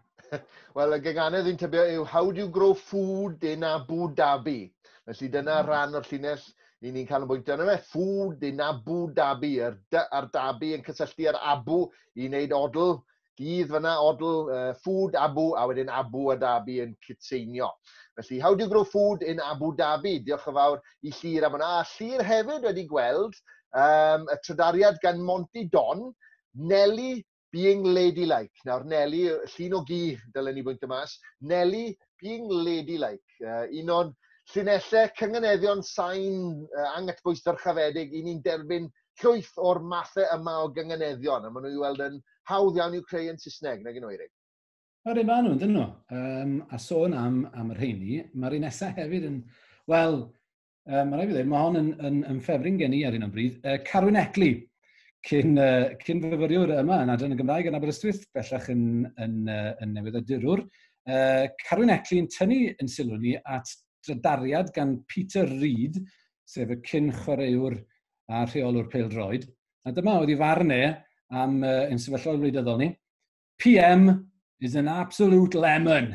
Wel, y gynghanedd fi'n tybio yw How do you grow food in Abu Dhabi? Felly dyna rhan o'r llinell i ni'n canolbwyntio arno fe. Food in Abu Dhabi. Yr a'r Dhabi yn cysylltu â'r Abu i wneud odl. Gydd fyna, odl, food, Abu, a wedyn Abu a Dhabi yn cytseinio. Felly, how do you grow food in Abu Dhabi? Diolch yn fawr i Llyr am hwnna. A Llyr hefyd wedi gweld y trydariad gan Monty Don, Nelly being ladylike. Nawr, Nelly, llun o gi, dylen ni bwyntio mas. Nelly being ladylike. Un o'n llinellau cynganeddion sain angytbwys dyrchafedig, i ni'n derbyn llwyth o'r mathau yma o gynganeddion, a maen nhw i weld yn hawdd iawn i'w creu yn Saesneg, nag yn Eirig? Yr un maen nhw, dyn nhw. A sôn am y rheini, mae'r un nesaf hefyd yn... Wel, mae rhaid fi ddweud, mae hon yn ffefryn gen i ar un o bryd. Carwyn Eckley, cyn fyfyriwr yma yn Adran y Gymraeg yn Aberystwyth, bellach yn newyddiadurwr. Carwyn Eckley yn tynnu yn sylw ni at drydariad gan Peter Reid, sef y cyn chwaraewr a rheolwr pêl-droed. A dyma oedd ei farn e am ein sefyllfa wleidyddol ni. PM is an absolute lemon.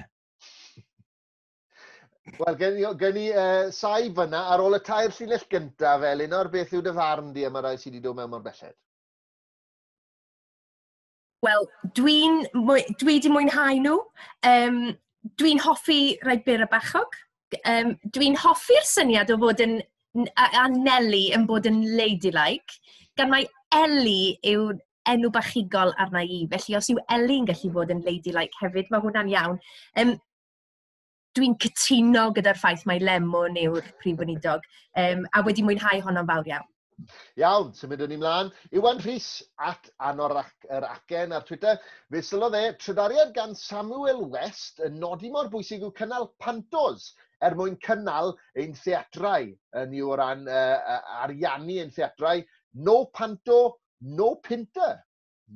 Wel, gen i saib fyna ar ôl y tair llinell gyntaf, Elinor, beth yw dy farn di am y rai sydd wedi dod mewn mor belled? Wel, dwi wedi mwynhau nhw. Dwi'n hoffi rai byr a bachog. Dwi'n hoffi'r syniad o fod yn a Nelly yn bod yn ladylike, gan mai Ellie yw'r enw bachigol arna i. Felly os yw Ellie'n gallu bod yn ladylike hefyd, mae hwnna'n iawn. Dwi'n cytuno gyda'r ffaith mai Lemon yw'r prif weinidog, a wedi mwynhau honno'n fawr iawn. Iawn, symudwn ni mlaen. Iwan Rhys @AnorAcen ar Twitter. Fe sylwodd e, trydariad gan Samuel West yn nodi mor bwysig yw cynnal pantos er mwyn cynnal ein theatrau yn yw o ran ariannu ein theatrau. No panto, no pinter.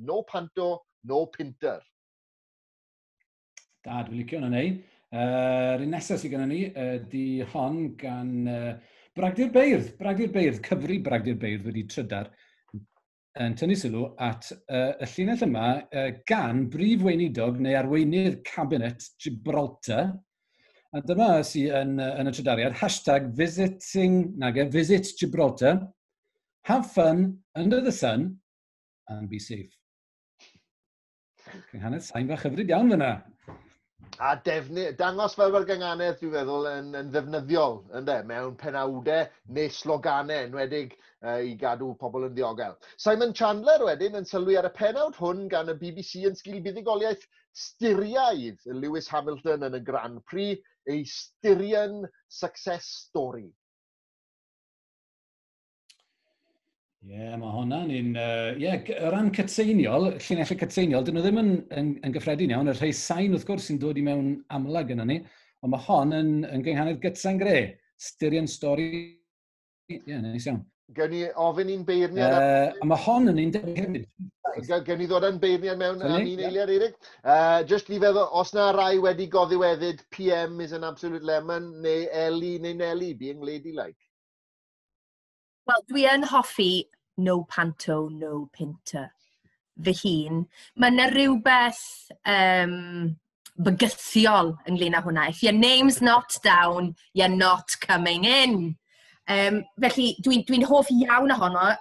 No panto, no pinter. Da, dwi'n licio hwnna neu. Yr un nesaf sydd gennym ni di hon gan Bragdy'r Beirdd. Bragdy'r Beirdd, cyfri Bragdy'r Beirdd wedi trydar yn tynnu sylw at y llinell yma gan brif weinidog neu arweinydd cabinet Gibraltar. A dyma sydd yn y trydariad, #visiting, nage, visit Gibraltar, have fun under the sun and be safe. Cynghanedd sain fach hyfryd iawn fyna. A dangos fel mae'r gynghanedd, dwi'n feddwl, yn ddefnyddiol, ynde, mewn penawdau neu sloganau, enwedig i gadw pobl yn ddiogel. Simon Chandler wedyn yn sylwi ar y penawd hwn gan y BBC yn sgil buddugoliaeth Styriaidd Lewis Hamilton yn y Grand Prix, a Styrian success story. Ie, yeah, mae hwnna'n un... Ie, o ran cytseiniol, llinellau cytseiniol, dyn nhw ddim yn gyffredin iawn. Y rhai sain, wrth gwrs, sy'n dod i mewn amlwg yna ni. Ond mae hon yn gynghanedd gytsain gre. Styrian story. Ie, yeah, neis iawn. Gewn ni ofyn i'n beirniad... A mae hon yn un debyg hefyd. Gewn ni ddod â'n beirniad mewn am un eiliad, Eirig? Just i feddwl, os na rai wedi goddiweddyd PM is an absolute lemon, neu Ellie neu Nelly, being ladylike. Wel, dwi yn hoffi no panto, no pinter fy hun. Mae yna rhywbeth bygythiol ynglyn â hwnna. If your name's not down, you're not coming in. Felly, dwi hoff iawn ohono,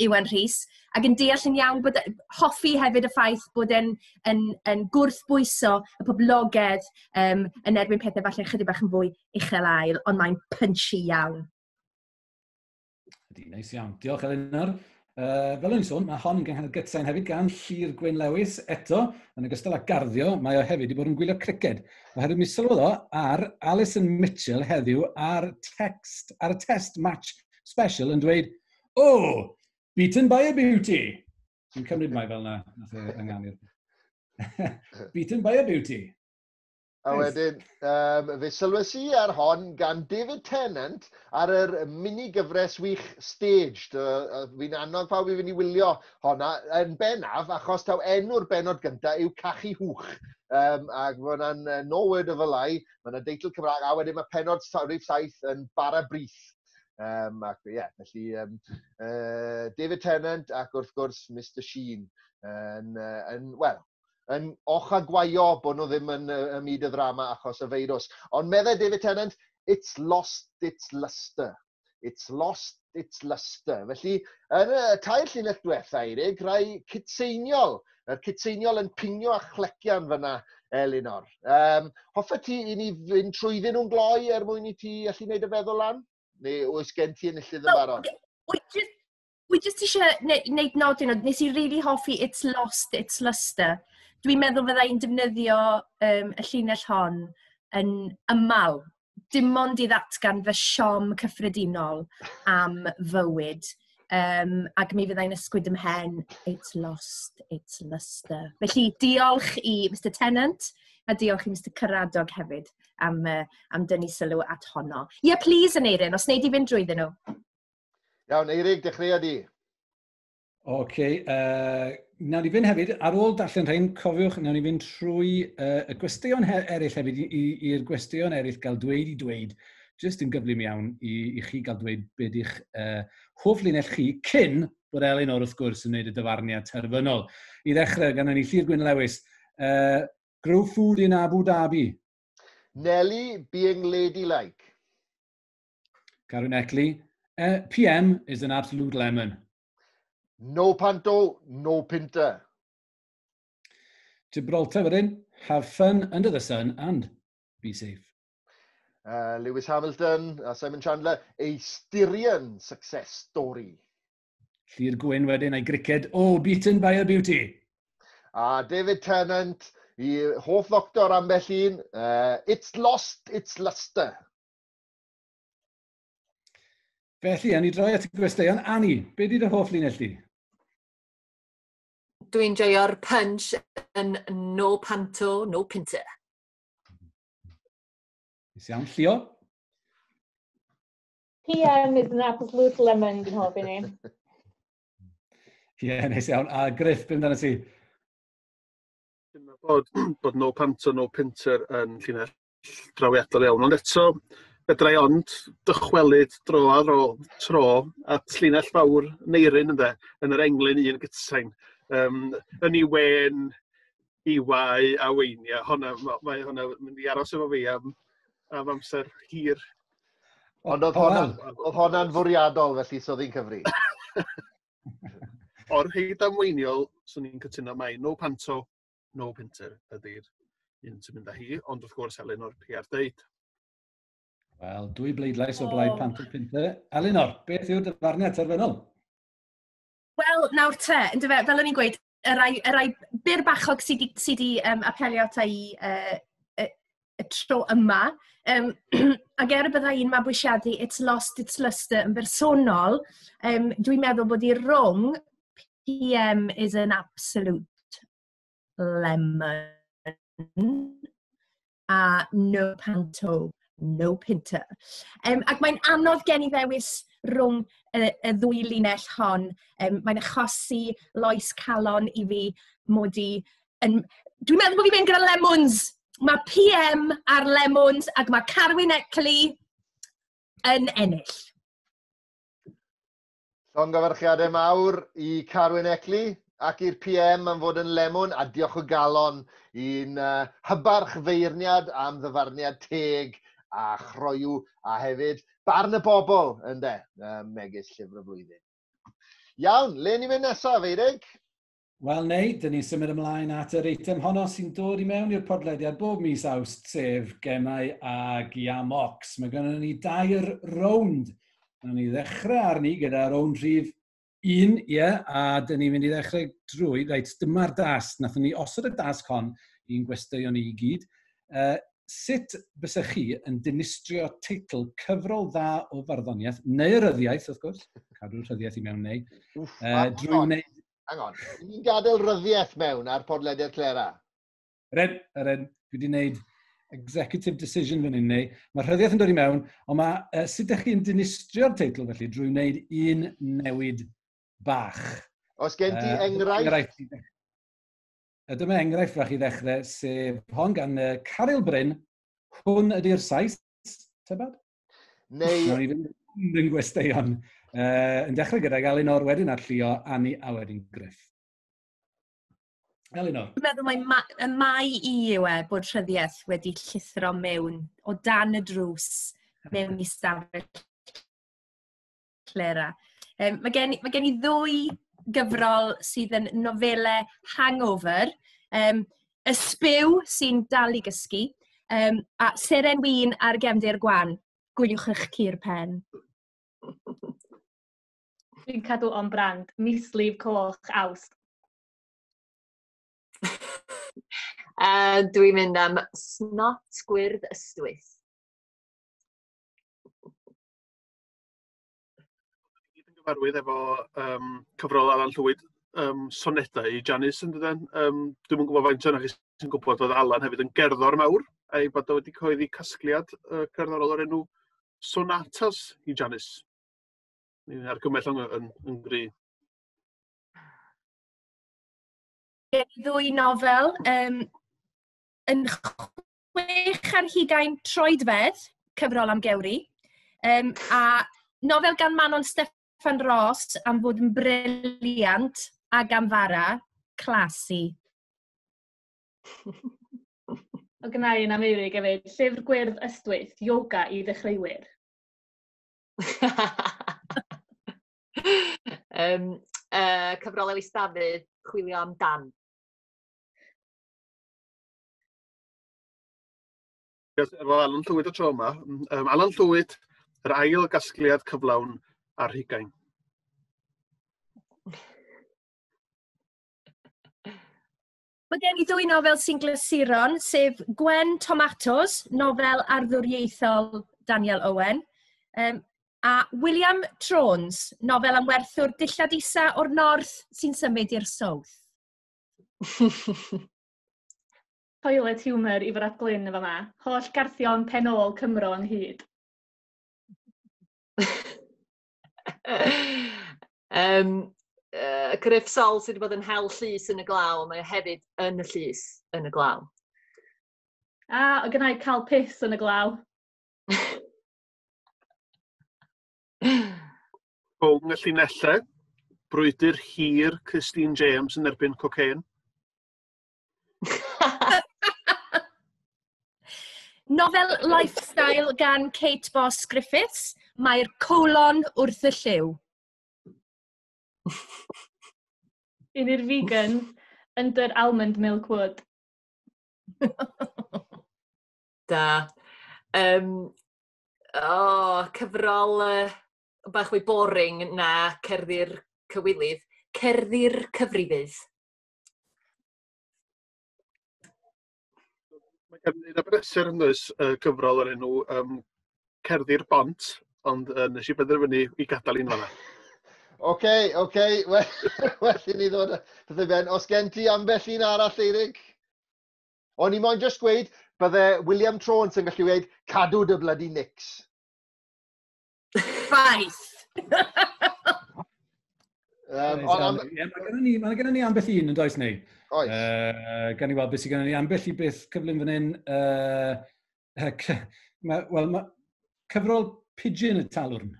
Iwan Rhys, ac yn deall yn iawn bod hoffi hefyd y ffaith bod e'n yn gwrthbwyso y poblogedd yn erbyn pethau falle chydig bach yn fwy uchel ael, ond mae'n punchy iawn. Ydy, neis iawn. Diolch, Elinor. Fel o'n i'n sôn, mae hon yn gynghanedd gytsain hefyd gan Llyr Gwyn Lewis eto, yn ogystal â garddio, mae o hefyd wedi bod yn gwylio criced. Oherwydd mi sylwodd o ar Alison Mitchell heddiw ar y test match special yn dweud, "Oh, beaten by a beauty." Dwi'n cymryd mai fel yna, nath e ynganu'r. Beaten by a beauty. A wedyn, fe sylwes i ar hon gan David Tennant ar yr mini gyfres wych Staged. Fi'n annog pawb i fynd i wylio honna yn bennaf, achos taw enw'r bennod gyntaf yw Cachu Hwch. Ac mae hwnna'n no word of a lie, mae yna deitl Cymraeg, a wedyn mae pennod rhif 7 yn Bara Brith. Ac ie, yeah, felly David Tennant ac wrth gwrs Mr Sheen yn, wel, yn och a gwaio bod nhw ddim yn y myd y ddrama achos y feirws. Ond meddai David Tennant, "It's lost its luster. It's lost its luster." Felly, yn y tair llinell diwetha, Eirig, rai cytseiniol. Yr cytseiniol yn pingio a chlecian fyna, Elinor. Hoffet ti i ni fynd trwyddyn nhw'n gloi er mwyn i ti allu wneud y feddwl lan? Neu oes gen ti enillydd yn barod? Wy jyst eisiau wneud nodyn, ond nes i really hoffi "It's lost its luster". Dwi'n meddwl fydda i'n defnyddio y llinell hon yn ymal. Dim ond i ddatgan fy siom cyffredinol am fywyd. Ac mi fyddai'n ysgwyd ym mhen, "It's lost its luster." Felly diolch i Mr Tennant a diolch i Mr Caradog hefyd am dynnu sylw at honno. Ie, yeah, please, Aneirin, os wnei di fynd drwyddyn nhw. Iawn, Eirig, dechreuad di. Oce, nawn ni fynd hefyd, ar ôl darllen rhain, cofiwch, nawn ni fynd trwy y gwesteion eraill hefyd, i'r gwesteion eraill gael dweud i dweud, jyst yn gyflym iawn i chi gael dweud be di'ch hoff linell chi cyn bod Elinor, wrth gwrs, yn gwneud y dyfarniad terfynol. I ddechrau, gan ni Llyr Gwyn Lewis, grow food in Abu Dhabi. Nelly being ladylike. Carwyn Eckley, PM is an absolute lemon. No panto, no pinter. Gibraltar wedyn, have fun under the sun and be safe. Lewis Hamilton a Simon Chandler, a Styrian success story. Llyr Gwyn wedyn a'i griced, oh, beaten by a beauty. A David Tennant, i hoff ddoctor ambell un, it's lost its luster. Felly, awn ni droi at y gwesteion. Annie, be di dy hoff linell di? Dwi'n joio'r punch yn no panto, no pinter. Neis iawn. Llio? PM is an absolute lemon, dwi'n hoff i ni. Ie, yeah, neis iawn. A Griff, beth amdano ti? Bod no panto, no pinter yn llinell drawiadol iawn. Ond eto, fedra i ond dychwelyd dro ar ôl tro at llinell fawr Neirin, ynde, yn yr englyn un gytsain. Yn ei wen, i wau a weinia. Honna, mae hwnna mynd i aros efo fi am amser hir. Ond oedd hwnna'n fwriadol, felly so ddi'n cyfri. O'r rhai damweiniol, swn i'n cytuno mai no panto, no pinter ydy'r un sy'n mynd â hi, ond wrth gwrs Elinor PR deud. Wel, 2 bleidlais o blaid panto pinter. Elinor, beth yw'r dyfarniad terfynol? Wel, nawr te, yndyfe, fel o'n i'n gweud, y rai byr bachog sydd wedi apelio ata i y tro yma, ac er y bydda i'n mabwysiadu It's Lost Its Luster yn bersonol, dwi'n meddwl bod i rhwng PM is an absolute lemon a no panto, no pinter. Ac mae'n anodd gen i ddewis rhwng y ddwy linell hon. Mae'n achosi loes calon i fi mod i yn... Dwi'n meddwl bod fi'n mynd gyda lemons. Mae PM ar lemons ac mae Carwyn Eckley yn ennill. Llongyfarchiadau mawr i Carwyn Eckley ac i'r PM am fod yn lemon, a diolch o galon i'n hybarch feirniad am ddyfarniad teg a chroiw, a hefyd barn y bobl, ynde, megis llyfr y flwyddyn. Iawn, le ni'n mynd nesaf, Eirig? Wel, neu, dyn ni'n symud ymlaen at yr eitem honno sy'n dod i mewn i'r podlediad bob mis Awst, sef gemau a giamocs. Mae gennym ni 2 rownd. Nawn ni ddechrau arni gyda rownd rhif 1, ie, a dyn ni'n mynd i ddechrau drwy, reit, dyma'r dasg. Nathon ni osod y dasg hon i'n gwesteion ni i gyd. Sut bysech chi yn dinistrio teitl cyfrol dda o farddoniaeth, neu ryddiaeth, wrth gwrs, cadw'r rhyddiaeth i mewn neu, drwy wneud... Hang on, ni'n gadael ryddiaeth mewn ar podlediad Clera? Ren, dwi wedi gwneud executive decision fan hyn neu. Mae rhyddiaeth yn dod i mewn, ond mae sut ydych chi'n dinistrio'r teitl felly drwy wneud un newid bach? Os gen ti enghraifft? Dyma enghraifft fach i ddechrau, sef hon gan Caryl Bryn. Hwn ydy'r Sais, tybad? Neu... Nawn ni fynd yn gwesteion. Yn dechrau gydag Elinor, wedyn ar Llio, Annie a wedyn Griff. Elinor. Dwi'n meddwl mai i yw e bod rhyddiaeth wedi llithro mewn o dan y drws mewn i stafell Clera. Mae gen i ddwy gyfrol sydd yn nofelau hangover, Y Sbiw sy'n dal i gysgu, a Seren Wyn ar gefndir gwan. Gwyliwch eich cur pen. Dwi'n cadw on brand, mislif coch Awst. Dwi'n mynd am snot gwyrdd ystwyth. Dwi'n gyfarwydd efo cyfrol Alan Llwyd, sonedau i Janice, yn dydyn. Dwi'm yn gwybod faint ohonoch chi sy'n gwybod oedd Alan hefyd yn gerddor mawr, a'i bod o wedi cyhoeddi casgliad cerddorol o'r enw Sonatas i Janice. Ni'n argymell yn gry. Gen i ddwy nofel, yn 26 troedfedd, cyfrol am gewri, a nofel gan Manon Steffan Ros am fod yn briliant ag am fara, classy. O gynnau un am Eurig hefyd, Llyfr Gwyrdd Ystwyth, Yoga i Ddechreuwyr. Cyfrol Elis Dafydd, Chwilio am Dan. Efo Alan Llwyd y tro yma. Alan Llwyd, yr ail gasgliad cyflawn ar hugain. Mae gen i ddwy nofel sy'n glasuron, sef Gwen Tomatoes, nofel arddwriaethol Daniel Owen, a William Trones, nofel am werthwr dillad isa o'r north sy'n symud i'r south. Toilet humour i Ifor ap Glyn efo yma. Holl garthion pen ôl Cymro ynghyd. Gruff Sol sydd wedi bod yn hel llys yn y glaw, mae o hefyd yn y llys yn y glaw. A, o gynnau cael piss yn y glaw. Rhwng y llinellau, brwydr hir Christine James yn erbyn cocaine. Nofel Lifestyle gan Kate Boss Griffiths, Mae'r colon wrth y lliw. Un i'r vegans, Under Almond Milk Wood. Da. Cyfrol bach fwy boring na Cerddi'r Cywilydd. Cerddi'r Cyfrifydd. Mae gen i Brysur yn does gyfrol o'r enw Cerddi'r Bont, ond nes i benderfynu i gadael un fan'na. Oce, well i ni ddod â pethau ben. Os gen ti ambell un arall, Eirig? O'n i moyn just gweud, bydde William Trones yn gallu gweud, cadw dy bloody nicks. Ffaith! Mae gennym ni ambell un yn does ni? Oes. Gan i weld beth sydd gennym ni ambell i beth cyflym fan hyn. Wel, ma, cyfrol Pidgin y Talwrn.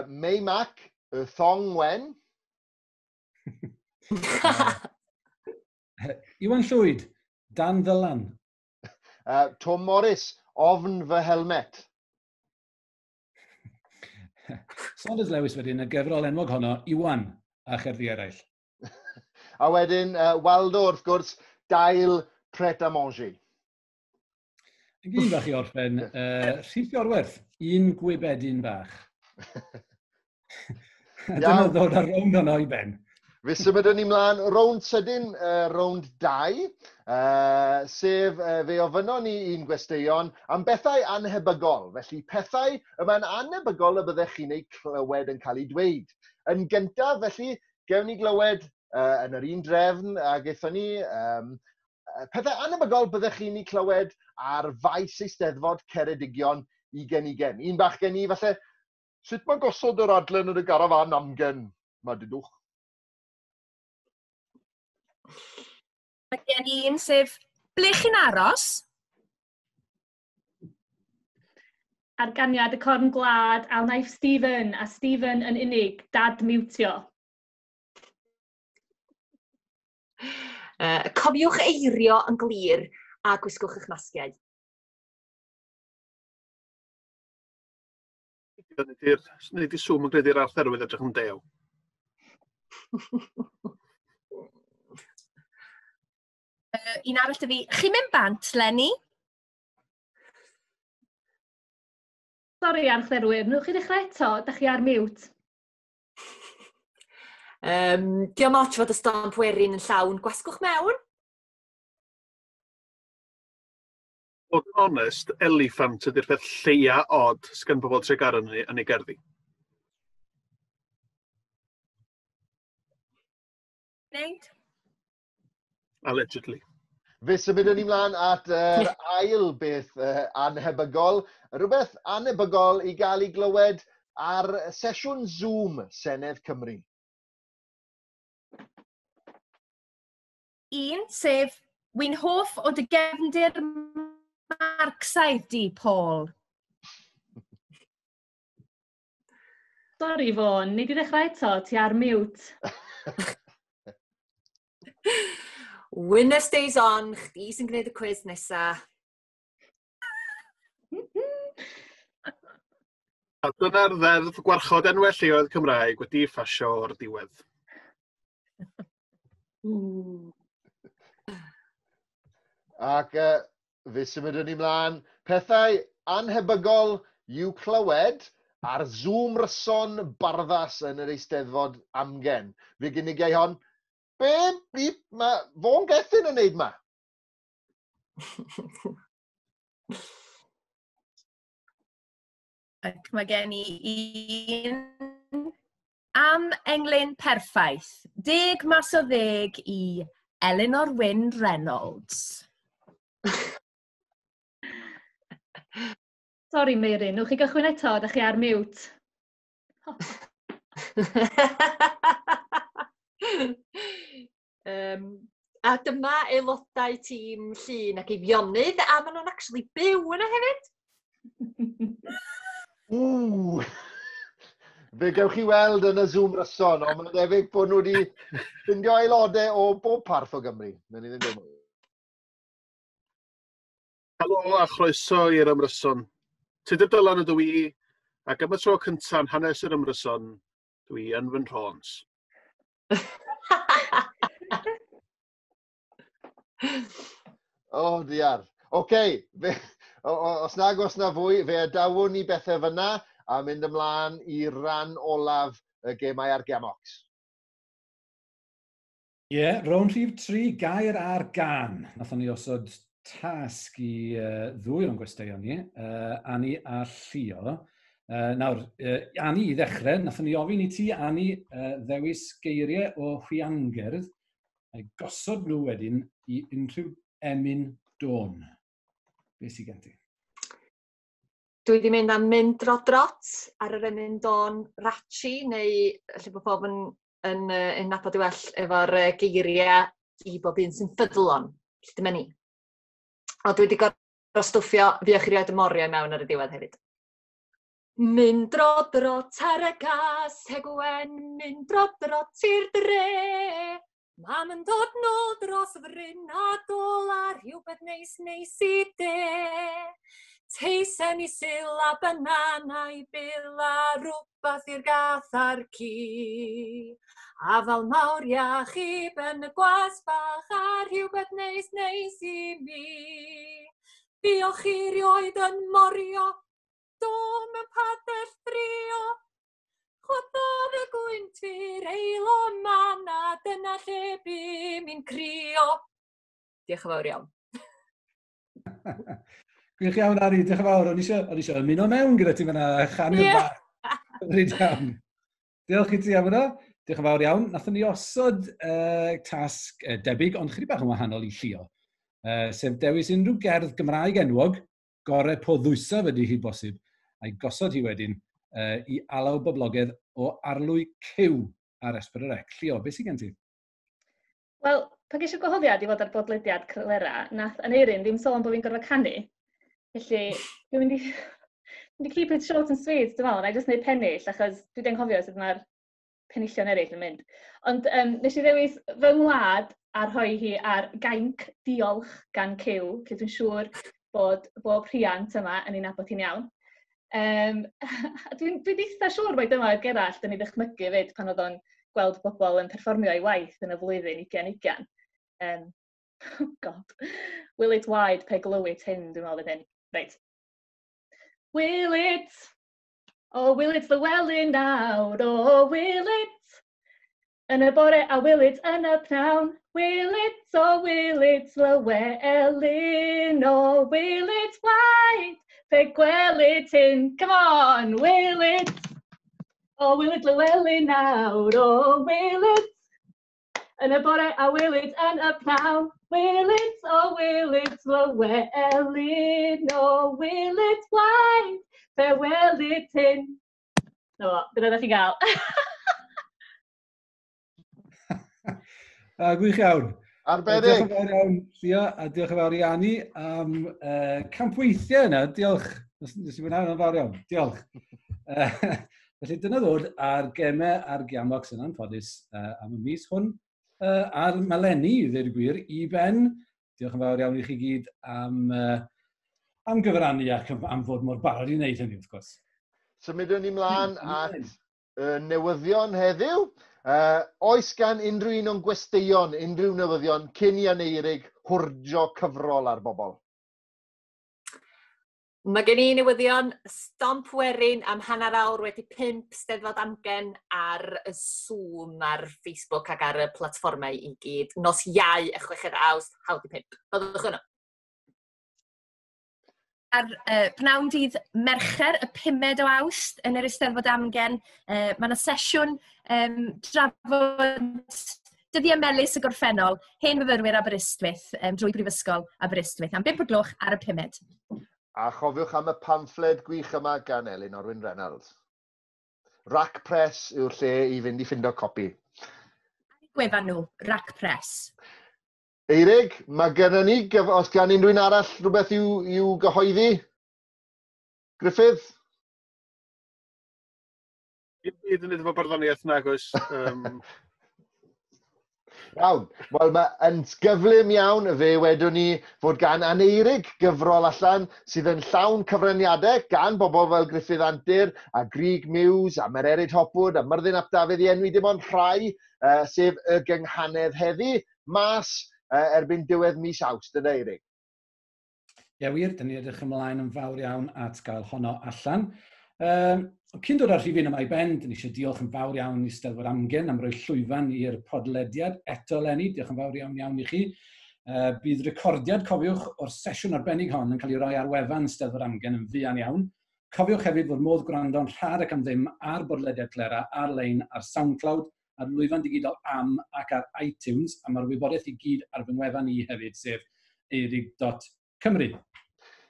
May Mac, y Thong Wen. Iwan Llwyd, Dan Ddylan. Tom Morris, Ofn Fy Helmet. Saunders Lewis wedyn, y gyfrol enwog honno, Iwan a cherddi eraill. A wedyn, Waldo, wrth gwrs, Dail Pret a Manger. Yn gyn bach i orffen, Rhys Iorwerth, un gwybedyn bach. Dyna ddod ar rownd honno i ben. Fe symudwn ni mlaen rownd sydyn, rownd 2, sef fe ofynnon ni i'n gwesteion am bethau anhebygol. Felly pethau y mae'n anhebygol y byddech chi'n eu clywed yn cael eu dweud. Yn gyntaf, felly, gewn ni glywed yn yr un drefn a gaethon ni pethau anhebygol byddech chi'n eu clywed ar faes Eisteddfod Ceredigion 2020. Un bach gen i, falle, sut mae gosod yr adlen yn y garafan amgen, ma dydwch? Mae gen i un sef, ble chi'n aros? Ar ganiad y corn gwlad a wnaiff Stephen, a Stephen yn unig, dad miwtio. Cofiwch eirio yn glir a gwisgwch eich masgiau. Nid i sŵm yn credu'r archdderwydd edrych yn dew. Un arall dy fi, chi'n mynd bant, Lenny? Sori, archdderwydd, newch chi ddechrau eto, da chi ar mute. Diolch ots fod y stomp werin yn llawn, gwasgwch mewn. Bod yn onest, eliffant ydy'r peth lleia od sgan bobl Tregaron yn ei gerddi. Wneud? Allegedly. Fe symudwn ni mlaen at yr ail beth anhebygol. Rhywbeth anhebygol i gael ei glywed ar sesiwn Zoom Senedd Cymru. Un, sef, wy'n hoff o dy gefndir Marcsaidd di, Paul. Sori, Fôn, ni di ddechrau eto, ti ar mute. Winner stays on, chdi sy'n gwneud y cwis nesa. A dyna'r ddeddf gwarchod enwau lleoedd Cymraeg wedi'i phasio o'r diwedd. Ac fe symudwn ni mlaen. Pethau anhebygol i'w clywed ar Zoom ryson barddas yn yr Eisteddfod Amgen. Fe gynigiau hon, be blip mae Vaughan Gething yn neud ma? Ac mae gen i un am englyn perffaith. 10 mas o 10 i Elinor Wyn Reynolds. Sori Meirin, newch chi gychwyn eto, ydych chi ar mute. A dyma aelodau tîm Llŷn ac Eifionydd, a maen nhw'n actually byw yna hefyd. Ww! Fe gewch chi weld yn y Zoom ryson, ond mae'n debyg bod nhw wedi ffindio aelodau o bob parth o Gymru. Nawn ni ddim dweud mwy. Helo a chroeso i'r ymryson. Tudur Dylan ydw i, ac am y tro cyntaf yn hanes yr ymryson, dwi yn fy nhrons. O, diar. Oce, os nag os na fwy, fe adawwn ni bethau fyna a mynd ymlaen i ran olaf y gemau ar Giamox. Ie, yeah, rownd rhif 3, gair ar gan. Nathon ni osod tasg i ddwy o'n gwesteion ni, Ani a Llio. Nawr, Ani, i ddechrau, nathon ni ofyn i ti, Ani, ddewis geiriau o hwiangerdd a'i gosod nhw wedyn i unrhyw emyn dôn. Be sydd gen ti? Dwi wedi mynd am mynd dro drot ar yr emyn dôn Ratchi, neu lle bod pob yn nabod i well efo'r geiriau i bob un sy'n ffyddlon. Felly dyma ni. O, dwi wedi gorfod stwffio fuoch chi rioed y moriau mewn ar y diwedd hefyd. Mynd dro drot ar y gaseg wen, mynd dro drot i'r dre. Mam yn dod nôl dros fryn a dôl a rhywbeth neis neis i de. Teisen i sil a banana i bil a rhywbeth i'r gath a'r ci. Afal mawr iach i ben y gwas bach a rhywbeth neis neis i mi. Fuoch chi rioed yn morio, do mewn padell drio. Chwathodd y gwynt i'r eilo man a dyna lle bu mi'n crio. Diolch yn fawr iawn. Gwych iawn, Ari, diolch yn fawr. O'n i eisiau ymuno mewn gyda ti fyna a chanu'r bach. Hyfryd iawn. Diolch i ti am hwnna. Diolch yn fawr iawn. Nathon ni osod tasg debyg, ond chydig bach yn wahanol i Llio. Sef dewis unrhyw gerdd Gymraeg enwog, gorau po ddwysaf ydy hi bosib, a'i gosod hi wedyn i alaw boblogaidd o arlwy Cyw ar S4C. Llio, beth sydd gen ti? Wel, pan ges i gwahoddiad i fod ar bodlediad Clera, nath Aneurin ddim sôn bod fi'n gorfod canu. Felly, dwi'n mynd i keep it short and sweet, dwi'n meddwl, na i jyst wneud pennill, achos dwi wedi anghofio sut mae'r penillion eraill yn mynd. Ond nes i ddewis fy ngwlad a rhoi hi ar gainc diolch gan Cyw, lle dwi'n siŵr bod bob rhiant yma yn ei nabod hi'n iawn. Dwi'n eitha siŵr mai dyma oedd Gerallt yn ei ddychmygu fyd pan oedd o'n gweld bobl yn perfformio ei waith yn y flwyddyn 2020. Oh God. Will it wide pe glywit hyn, dwi'n meddwl fydd hyn. Reit. Will it? Oh, will it Llewelyn nawr? Oh, will it? Yn y bore a will it yn y pnawn? Will it, oh, will it Llewelyn? Oh, will it wide? Pe gwelit hyn? Come on, will it? Oh, will it Llewelyn nawr? Oh, will it? Yn y bore a will it yn y pnawn? Will it, oh, will it Llewelyn? Oh, will it wide? Fe welit hyn. No, dyna ddech chi'n gael. Gwych iawn. Arbennig. Diolch yn fawr iawn, Llio, a diolch yn fawr i Ani am campweithiau yna. Diolch. Nes i fwynhau yn fawr iawn. Diolch. Felly dyna ddod ar gemau ar Giamox yn anffodus am y mis hwn. A'r Meleni, i ddweud y gwir, i ben. Diolch yn fawr iawn i chi gyd am gyfrannu ac am fod mor barod i wneud hynny, wrth gwrs. Symudwn ni mlaen at newyddion heddiw. Oes gan unrhyw un o'n gwesteion unrhyw newyddion cyn i Aneurig hwrdio cyfrol ar bobl? Mae gen i newyddion Stomp Werin am 5:30, Steddfod Amgen ar y Zoom, ar Facebook ac ar y platfformau i gyd. Nos Iau, y 6 Awst, 4:30. Byddwch yno. Ar pnawn dydd Mercher, y 5 o Awst, yn yr Eisteddfod Amgen, mae yna sesiwn drafod dyddiau melys y gorffennol, hen fyfyrwyr Aberystwyth, drwy Brifysgol Aberystwyth, am 5 o'r gloch ar y 5. A chofiwch am y pamffled gwych yma gan Elinor Wyn Reynolds. Rac Press yw'r lle i fynd i ffindo copi. Gwefan nhw, Rac Press. Eirig, mae gennym ni, os gan unrhyw un arall rhywbeth i'w gyhoeddi? Gruffydd? Dim byd yn efo barddoniaeth, nag oes. Iawn. Wel, mae yn gyflym iawn, fe wedwn ni fod gan Aneurig gyfrol allan sydd yn llawn cyfraniadau gan bobl fel Gruffydd Antur a Grug Muse a Mererid Hopwood a Myrddin ap Dafydd, i enwi dim ond rhai, sef Y Gynghanedd Heddi, mas erbyn diwedd mis Awst, yna, Eirig. Ie, wir, dyn ni edrych ymlaen yn fawr iawn at gael honno allan. Cyn dod â'r rhifyn yma i ben, dyn ni eisiau diolch yn fawr iawn i Steddfod Amgen am roi llwyfan i'r podlediad eto eleni. Diolch yn fawr iawn iawn i chi. Bydd recordiad, cofiwch, o'r sesiwn arbennig hon yn cael ei roi ar wefan Steddfod Amgen yn fuan iawn. Cofiwch hefyd fod modd gwrando'n rhad ac am ddim ar bodlediad Clera ar-lein ar SoundCloud, ar lwyfan digidol Am ac ar iTunes, a mae'r wybodaeth i gyd ar fy ngwefan i hefyd, sef eirig.cymru.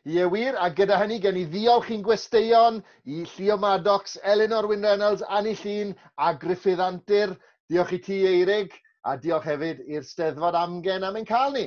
Ie wir, a gyda hynny gen i ddiolch i'n gwesteion, i Llio Maddox, Elinor Wyn Reynolds, Anni Llŷn a Gruffydd Antur. Diolch i ti, Eirig, a diolch hefyd i'r Steddfod Amgen am ein cael ni.